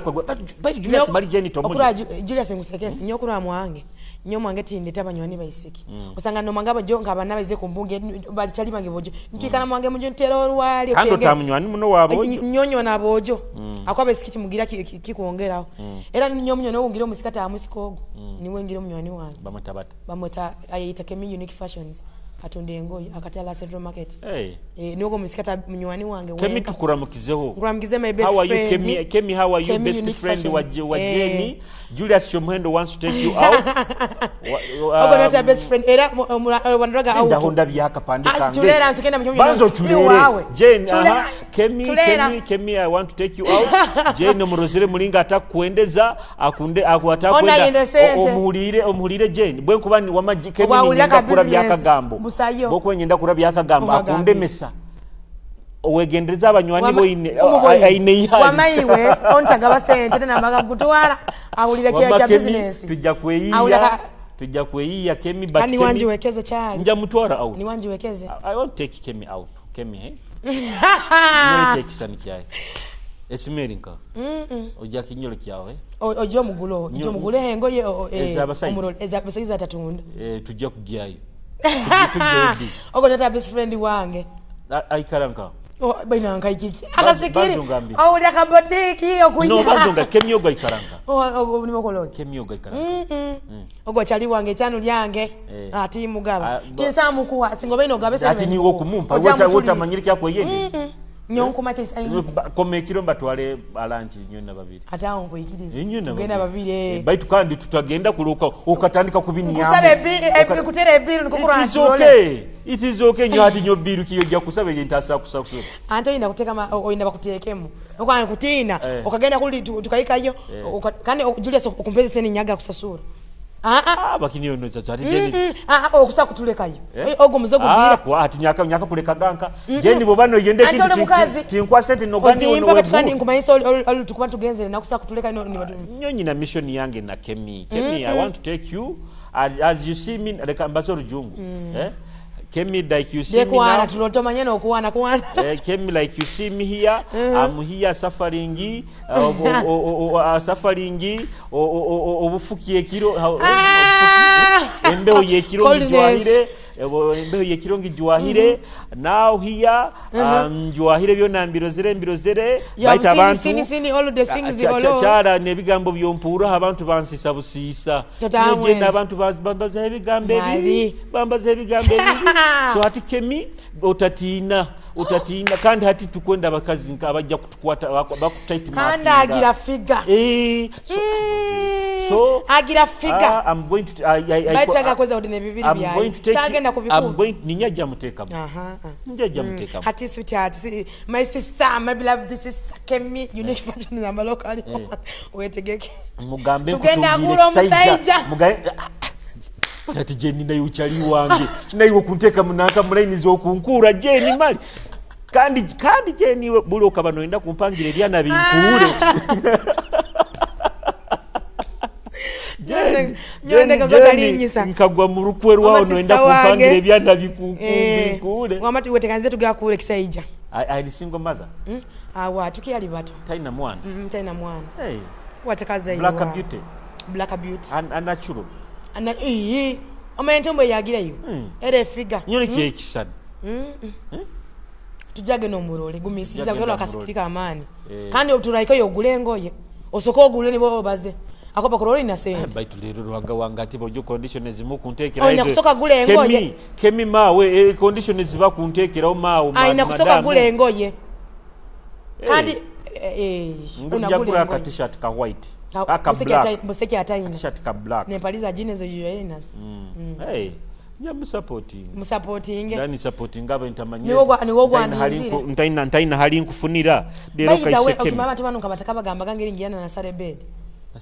kwa baitu Julius mali jeni tomulya okura Julius ngusekesa nyokura mwange nyo mwange tindeta banywani baisiki. Osanga no mwanga bajo nkabana baize kumbunge bali chali bange bojo ntwikana mwange mujo ntera orwali kando tamunywani muno wabo nyonyo na bojo. Akwa baisiki mugira kikuongeraho. Era nyo munyo no ngira omusikata amusiko niwe ngira munywani wange bamweta bamweta ayita Kemi Unique Fashions atonde engoyi akatala Central Market. Hey. Niwo musikata munywani wange Kemi tukuramukizeho. Nkuramukize my best how are friend. You Kemi, Kemi how are you? Kemi best Unique friend Fashion. Wa Jenny. Julius Chomuhendo wants to take you out. Ogo not a best friend. Era wandraga out. Ndahonda byaka pande kange. Chulera nsikenda mchomi. Banzo chulere. Jane, aha. Kemi, Kemi, Kemi, I want to take you out. Jane omurozere mulinga atakuendeza, akunde atakwenda. Omuhulire Jane. Bwe nkuba ni wama Kemi ni kura byakagambo. Boko nyenda kura byakagambo akundemesa owegendereza abanywani bo aine ihali wamaiwe ontagaba sente na kutwara awulira kya business tujja kweyiya Kemi but Kemi wanjiwekeze chali nja mutwara out ni wanjiwekeze. I want to take Kemi out. Kemi eh nyole kisani kyaye esimeri nka ojja kinyole kyawe ojo mugulo ojo mugule hengo ye omurole ezabasaiza tatunda tujja kugyayo. Ogo nata best friend wange aikaranka oh baina nkaikiki akasikiri awuli akabotiki okuya no bazonga Kemi ogo aikaranka oh ni mokolo Kemi ogo aikaranka ogo chali wange chanu lyange ati mugaba tinsamu kuwa singo baino gabese ati ni wokumumpa wota manyiri kyako yende nyonkuma tesa komekiro mbatwale alanchi nyona babiri ata onkuikiriza tugenda babiri baitu kandi tutagenda kuloka ukatandika kubiniyamu kusabe kutere ebiru nikukura it is okay nyo ati nyo biru kiyo ja kusabe yentasa kusakusura anto inda kuteka oyinda bakutekemu okwa kutina okagenda kuli tukaikayo kandi Julius okumpeze seni nyaga kusasura bakini yono chacha ati Jenny okusa kutulekayo ogo muzogo gira kwa ati nyaka kuleka ganka Jenny bobano yende kitu tinkwa sente no gani ono webu kandi nkumayisa olu tukuba tugenzere nakusa kutuleka no nyonyi na mission yange na Kemi Kemi I want to take you as you see me leka mbazo rujungu Kemi like you see me now. Kemi like you see me here. I'm here suffering. Suffering. Obufuki ekiro. Embeho yekiro ngijuahire. Embeho yekiro ngijuahire. Now here njuahire byona mbirozere. Baita abantu. Chara nebigambo byompura abantu bansisa busisa. Nje abantu bambaza ebigambo ebibi. Bambaza ebigambo ebibi. So hati Kemi utatina kandi hati tukwenda abakazi abajja kutukwata bakutight kandi agira figa so agira figa I'm going to baitaga kweza odine bibiri bya tagenda kubikura I'm going ninyaja muteka njaja muteka hati sweetheart my sister my beloved sister Kemi Unique Fashion na malokali wetegeke mugambe tugenda gura omusaija mugambe ati Jenny nayo uchali wange nayo kunteka munanka mulaini zokunkura Jenny mali kandi Jenny buli okabano enda kumpangira ebyana binkuure Jenny nkagwa mu lukwe rwawo noenda kumpangira ebyana bikuure wamati wetekanze tugakure kisaija I single mother awa tukiyali bato taina mwana taina mwana hey watakaza Black Beauty Black Beauty and natural ana iyi omentombo yagira yo ere figa nyole kyekisana tujage no murole gumisiriza kutola akasikirika amani kandi oturaika yogule engoye osoko ogule nibo baze akopa kuroli na sente baitu lero rwanga wangati bojo condition ezimu kuntekera oyina kusoka gule engoye Kemi mawe condition eziba kuntekera mawe ayina kusoka gule engoye kandi unagula ka t-shirt ka white aka black museke ataina t-shirt ka black nempaliza jeans ezo yoyenazo hey nya musupporting musupporting ndani supporting abo ntamanye niwo gwandizire ntaina hali nkufunira lero kaise Kemi mama tubano kabataka bagamba gange ringiana na sare bed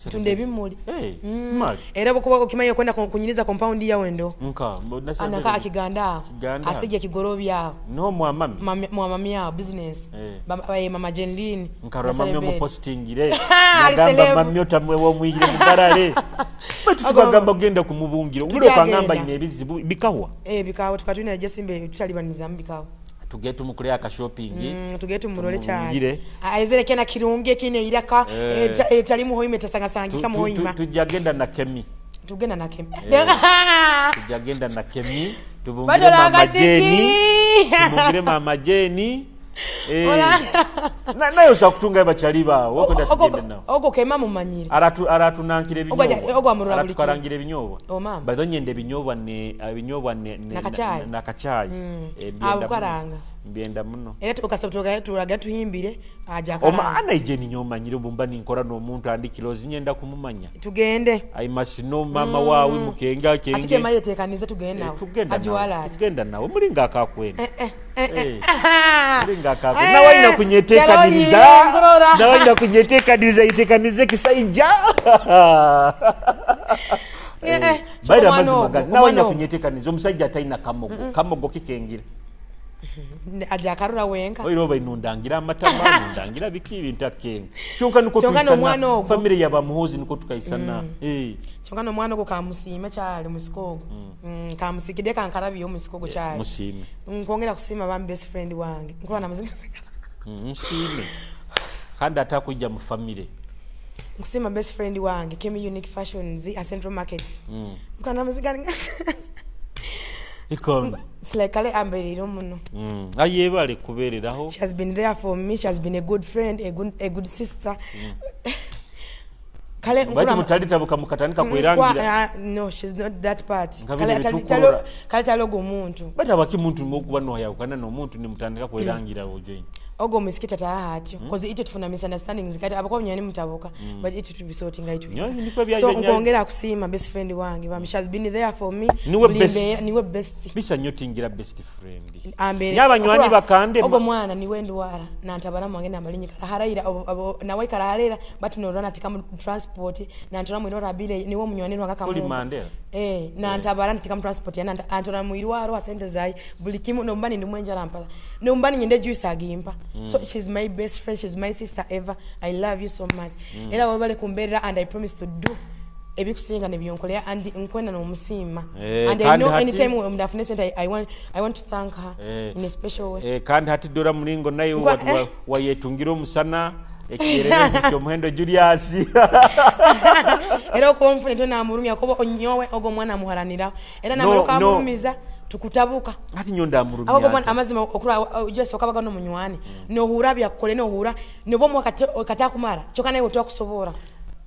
Tunda ebimuli. Hey, mali. Era bwokuba okimanyi okwenda kunyiriza compound yawe ndo. Nka anaka akiganda aho. Kiganda. Asijja kigorobi aho. No mwamami. Mwamami aho business. Mama Jenlin. Nkarwa mami omupostingire. Ali Nagamba celeb. mami otamwe womwigire mugarare. Baitu tubagamba kugenda kumubungira. Ogule okangamba ine ebizibu bikawa. Bikawa tukatwina jesimbe tutalibaniza bikawa. Tugende tumukule aka shopping. Tugende tumurole cyane. Aizere kena kirungi kine iraka etali muhoime tasangasangika muhoima. Tujagenda na Kemi. Tugenda na Kemi. Tujagenda na Kemi. Tubungire mama Jenny. Tubungire mama Jenny. Nayo usakutunga bachali bawo okwenda tugende nawo. Ogo kema mumanyire. Aratunankire ebinyobwa. Aratukarangira ebinyobwa. Oh mama. Badonyende ebinyobwa ne ebinyobwa ne nakacyayi. Abukaranga. Mbyenda muno. Era tukasaba turaga tuhimbire aja karanga. Omwana ije ninyomanyire bumba ninkora n'omuntu andikirozi nyenda kumumanya. Tugende. I must know mama wawe mukenga kenge. Atike maye tekanize tugende nawe. Ajuwala. Tugenda nawe mulinga akakwenda. Mulinga akakwenda. Nawe ina kunyetekaniriza. Nawe ina kunyetekaniriza itekanize kisaija. Baira mazima gani. Nawe ina kunyetekaniriza omusajja ataina kamogo. Kamogo kikengira. Aja karura wenka. Oiro bainundangira amatama nundangira biki ibintu akenga. Kyonka nuko tuisana. Family ya bamuhozi nuko tukaisana. Kyonka no mwana go kamusima cyali musikogo. Kamusikide kankarabiyo musikogo cyali. Musime. Nkongera kusima bam best friend wange. Nkora namazina. Musime. Kandi atakujja mu family. Nkusima best friend wange Kemi Unique Fashions a Central Market. Nkora namazina. Ikombe. It's like kale amberero muno. Ayebale kubereraho. She has been there for me. She has been a good friend, a good sister. Kale nkura mutalita bukamukatanika kwerangira. No, she's not that part. Kale talogo omuntu. Bata baki muntu ngokuba no hayakana no muntu ni mutandika kwerangira ojoin. Ogo misikita taha atyo. Cause ite tufuna misunderstandings kati abako nyani mutaboka but it to be sorting out. So nkongera kusima best friend wange. Bam, she has been there for me. Niwe best. Bisa nyotingira best friend. Ambere. Nyabanywani bakande. Ogo mwana niwe ndwara na ntabara mwange na malinyi kala haraira nawe kala harera but no rana tika transport na ntora mwirora bile niwe munywani rwanga kamu. Kuli Mandela. Na ntabara ntika transport ya na antora mwirwaro asente zai buli kimu no mbani ndumwenja rampa. No mbani nyende juice agimpa. So she's my best friend, she's my sister ever. I love you so much. Era wabale kumberera and I promise to do ebikusinga nebyonkolera and nkwenda n'omusiima. And I know anytime mudafune sente I want to thank her in a special way. Kandi hati dora mulingo nayo wayetungira omusana ekirerezi kyomuhendo Julius. Era okuba nfune tona amurumya kuba onyowe ogo mwana muharanira. Era namaruka amurumiza tukutabuka. Ati nyonda amurumya. Aho mwana amazima okura just okabaga no munywani. No hura byakole no hura no bomo kata kumara. Choka naye otwa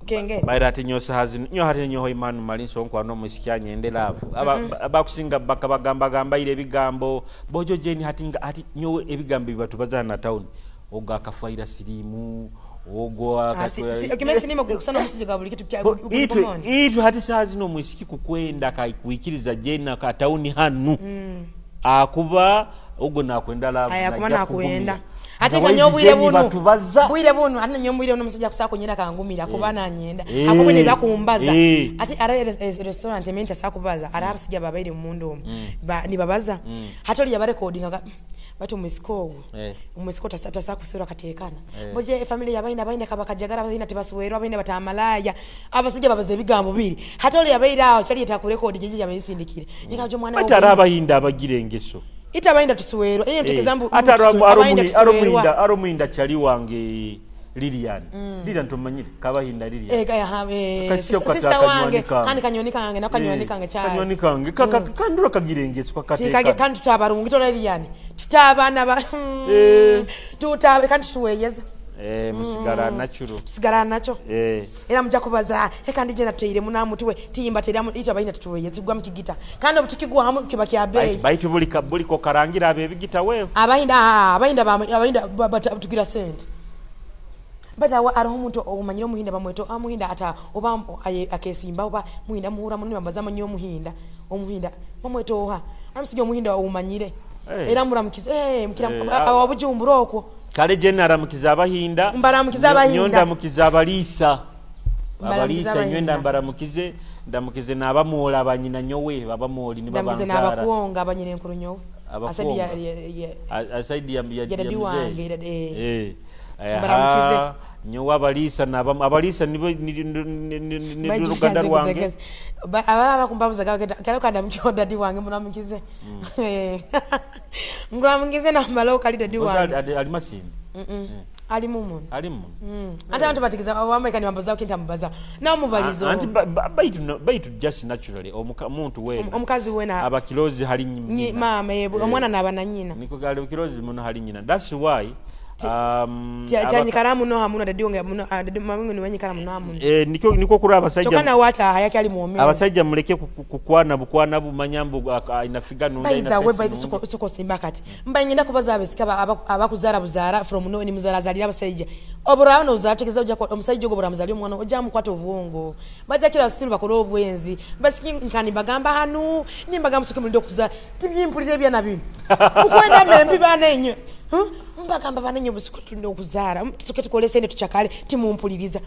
kenge. Baira ati nyosa hazi nyo hati nyoho imanu malinso nkwa no musikia nyende love. Aba abakusinga bakabagamba gamba ile bigambo bojo jeni hati hati nyowe ebigambo bibatubaza na town. Oga akafaira sirimu ogo akatwa kusana musije buli kitu kya itu hati sazi no musiki kukwenda kaikuikiriza jena ka town hanu. Akuba ogo nakwenda love na nakwenda ate kanyo bwire bunu bwire bunu ate nyo bwire omusajja kusako nyenda kangumira kuba nanyenda akubone bakumbaza ate ara restaurant menta sakubaza ara abasijja babaire mu mundu ni babaza hatoli ya recording batu omusiko omusiko tasata kusura katekana mboje family yabaina baina kabakajagara baina tebasuwerwa baina batamalaya abasijja babaze ebigambo biri hatoli yabaira awo kyali etakurekodi jeje yabayisindikire yekajo mwana bati ara abahinda abagira engeso ita bainda tusuwerwa ene tukezambu ata aromuhinda chali wange Lilian. Lilian tumanyire kabahinda Lilian. Sister wange kandi kanyoni kange na kanyoni kange cha. Kanyoni kange kandura kagirengeso kakateka. Kandi tutabarungi tola Lilian. Tutabana ba tutabe kandi tuweyeza. Musigara natural. Tusigara nacho. Era mja kubaza kandi je natuire munamutuwe tiyimba teramu ita baina tutuweye tugwa mukigita. Kandi obutukigwa hamu kiba kya bei. Baitu buli ko karangira abe bigita wewe. Abahinda tugira sente. But awa aroho omuntu omanyire omuhinda bamweto amuhinda ata oba akesimba oba muhinda muhura munene bambaza amanyi omuhinda omuhinda bamweto oha amusijja omuhinda omanyire era muramukiza mukira awabujumbura okwo kale je naramukiza abahinda mbaramukiza abahinda nyonda mukiza abalisa Mbaramukize Abalisa nyowe abahinda. Ndambaramukize, ndamukize n'abamwola abanyina nyowe babamooli nibo Ndamukize banzaara. n'abakwonga abanyina enkuru nyowe. Abakwonga. Asadi Asaidi ya ya dadi ya wange, mzee. ya Mbaramukize. Aha, nyowe abalisa abalisa nibo ni luganda rwange. Abana bakumbabuza kale kandamukyo dadi wange muramukize. Muramukize namala okali dadi Mpozi wange. ali Masindi. Ali mumu. Ali mumu. Ate abantu batikiza wamwe ni wambaza kinta mubaza. Na mubalizo. Anti baitu baitu just naturally omuntu wena. Omukazi wena. Abakilozi hali nyina. Mama omwana naba na nyina. Niko gale kilozi muno hali nyina. That's why Tyanyikara muno hamuna dadi wange muno dadi mamangu ni wanyikara muno hamuna. Niko kuri abasajja. Chokana wata hayaki ali muomeo. Abasajja muleke kukwana bukwana bumanya mbu inafiga nunda By the way, ina by the suko simba kati. Mba ngenda kubaza abesika abakuzara buzara from no ni muzara azalira abasajja. Obura no uzategeza ujja omusajja ogobora muzali omwana ojja mukwata obwongo. Bajja kira still bakora obwenzi. Basiki nkani bagamba hanu nimbaga musuke mulindo kuza tibyimpulire ebyana bino. Mukwenda membi bana enyo. Mbagamba banenye busuku tundo kuzara tusuke tukole sente tuchakale timumpuliriza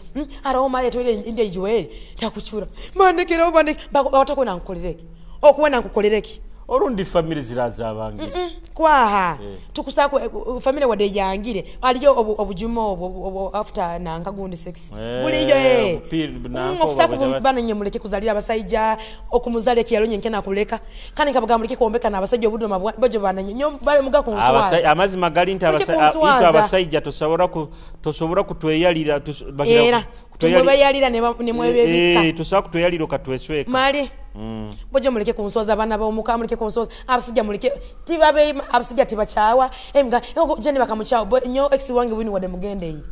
araho mali toile inde ijuwe takuchura mandekera bande batakona nkolereke okuwena nkukolereke orundi family ziraza abange kwaha tukusako family wade yangire aliyo obujuma obu after nanga gundi 6 buliyo okusako banenye muleke kuzalira abasajja okumuzale kiyalonye nkena kuleka kandi kabaga muleke kuombeka na abasajja obudoma bojo banenye nyo bale muga kunswaza amazima gali nti abasajja tosobora kutweyalira era tumweyalira ne mwebebika tosobola kutweyalira okatwesweka mali bojo muleke kunsoza bana ba omuka muleke kunsoza abasajja muleke tibabe abasajja tibachawa emga jeni bakamuchawa nyo ex wange wini wade mugende yi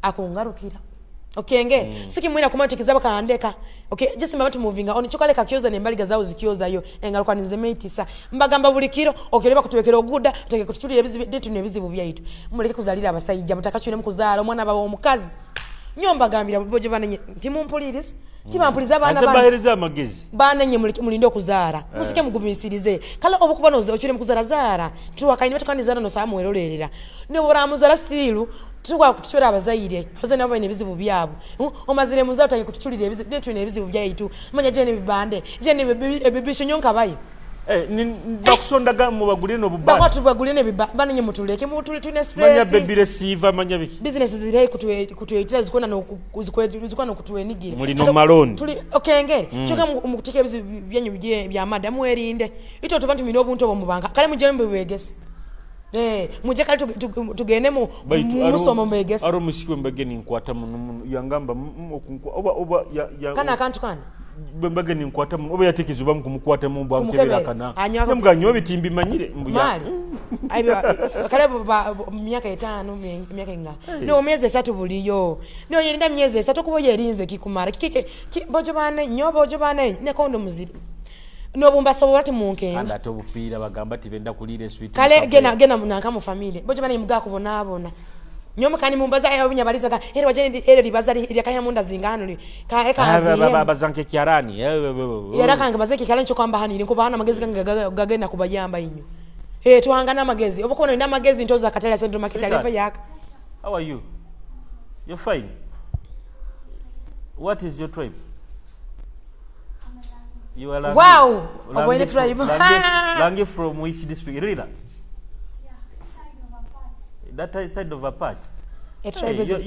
akungarukira okenge sikimwina kumantikiza bakandeka okay just mba moving on chokaleka kyoza nembaliga zao zikyoza yo engaruka nzemeitisa mbagamba buli kiro okereba kutwekera oguda teke kutulira ebizibu detu nebizibu byaitu muleke kuzalira abasajja mutakachune mukuzala omwana baba omukazi nyomba gambira bojo banenye timumpuliriza tibampuliza bana bana bahereza amagezi banenye mulinde okuzaara musike mugumisirize kale obukuba noze ochire mukuzara zara tuwakaini batukaniza no samu werorerera ne boramuzara silu tukwa kutuchora abazaire abazaire nabo ebizibu byabo omazire muzato tangi kutuchulira ebizibu netu nebizibu byaitu manya jene bibande jene ebibisho nyonka bayi bakusondaga mubagulire no bubande bakwatu bagulire banenye mutuleke mutuli tune stress manya baby receiver manya biki business zire kutwetira zikona no zikona no kutwenigira muli no maloni tuli okenge choka mukutike ebizibu byanyu bya madamu erinde ito tubantu mino obuntu obumubanga kale mujembe wegese muje kale tugende mu musomo mbegese aro musikwe mbege nkwata muno yangamba oba oba kana akantu kana mbege nkwata muno oba yatekizuba mukumukwata mu mbwa mukebera kana mbwa nyobe bitimbi manyire mali aibe kale myaka 5 myaka inga no myezi 3 buliyo no yerinda myezi 3 kubo yerinze kikumara kike bojo bane nyo bojo bane ne kondo muziri nobumba sobola timunkenga anda tobupira bagamba tibenda kulire sweet kale gena gena munanka mu family bojo bane muga kubona abona nyomo kani mumbaza ayo binyabaliza ka ere wajeni ere libaza lya kaya munda zingano li ka eka hazi bazanke kyarani era kange bazeke kyarani cyo kwamba hanire nko bahana amagezi kange gagenda kubayamba inyo tuhangana amagezi obukona ina amagezi ntoza katale central market aleva yaka. How are you? You're fine. What is your tribe? You are Langi. Wow! Langi tribe. Langi from which district? Rila? Yeah, side of Apache. That side of Apache. A tribe is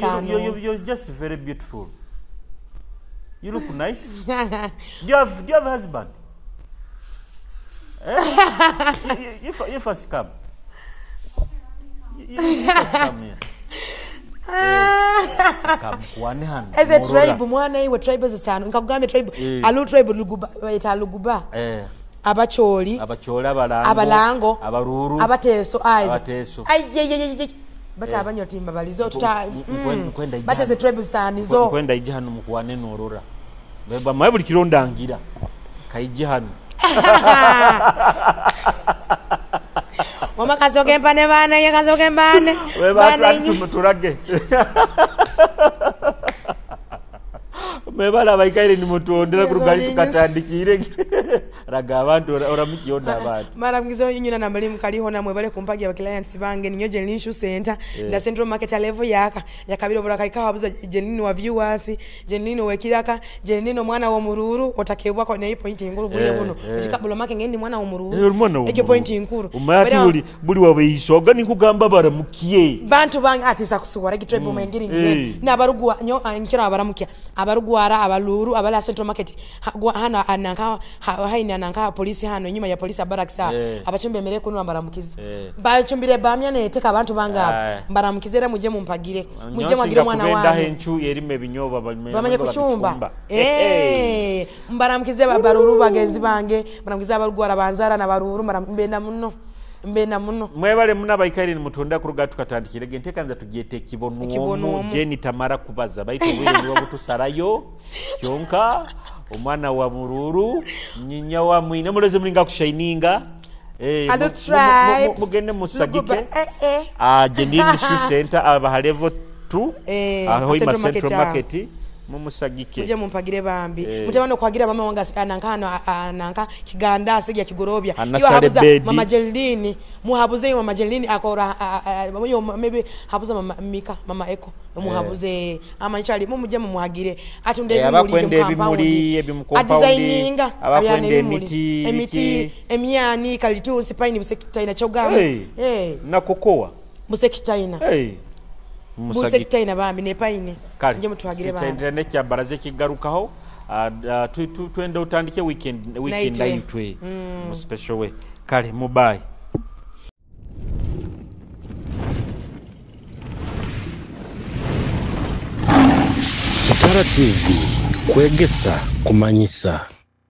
you're just very beautiful. You look nice. Do you have a husband? Eh? You first come. You first come here. As a tribe mwana iwe tribe zisano nkakugambe tribe alu tribe luguba eta luguba abacholi abalango abaruru abateso abateso ayi bata abanyo timba balizo tuta bata ze tribe zisano zo kwenda ije hano mukwane norora beba maye buli kirondangira kaije hano Mama kazoke mpane bana ye kazoke mpane bana turage mebala baikaire ni mutondera kurugali tukatandikire Raga abantu oramukiona abantu. Mara mgizo nyina na mbali mkaliho na mwebale kumpagia ba clients bange ninyo Jeline Shoe Center na Central Market level yaka yakabiro buraka ikawa buza Jeline wa viewers, Jeline wekiraka, Jeline omwana wo mururu otakebwa ko neyi point inkuru buye buno. Ekikabula make ngendi mwana wo mururu. Eh, uri mwana wo Ekyo mururu. point inkuru. Umati Bera- buli wabeisoga nikugamba baramukiye. Bantu bange atisa kusuwara gitwebe mm. Ngiri n'abarugwa nyo nkira abaramukia abarugwara abaluru abala Central Market hana ananka haina ananka polisi hano inyuma ya polisi barracks abachumbe mere kuno mbaramukiza bachumbire bamya neteka abantu bange abo mbaramukize era muje mumpagire muje mwagire mwana kubendaho wange encu erima ebinyoba bamanye kuchumba. Mbaramukize baruru bagenzi bange, mbaramukize abarugwara banzara na baruru, mbenda muno, mbenda muno. Mwebale muna abaikaire nimutunda kuruga tukatandikire gentekanza tugyete ekibonwomu. Ekibonwomu. Jeni tamara kubaza baitu obwire nibo butusarayo kyonka omwana wa mururu nyinya wa mwine muleze mulinga kushininga. Hello, tribe. Mugende musagike. Luguba, eh. Jeline Shoe Center aba level 2 aho ima Central Market, Central Market mumusagike. Muje mumpagire bambi. Muje kwagira mama wange ananka hano ananka kiganda asijya kigorobya. Ana Iyo habuza sale bedi. Mama Jeline, muhabuze yo mama Jeline akora yo maybe habuza mama Mika, mama Eko, muhabuze ama nchali mumuje mumuhagire atunde ebimuli Abakwenda byo compound. ebimuli, ebimu compound, Adesigninga, abakwenda abyana ebimuli. emiti, emiti, biki. Emyani kalitusi pine busekitaina chogamu. Na kokoa. Busekitaina. Musagike. Busekitaina bambi ne pine. Kale Muje mutuhagire bambi. tukyendera nekyambalaza ekigarukaho. Twende utandike weekend Night way. Aitwe mu special way. Kale mubayi. Kitara TV kwegesa kumanyisa.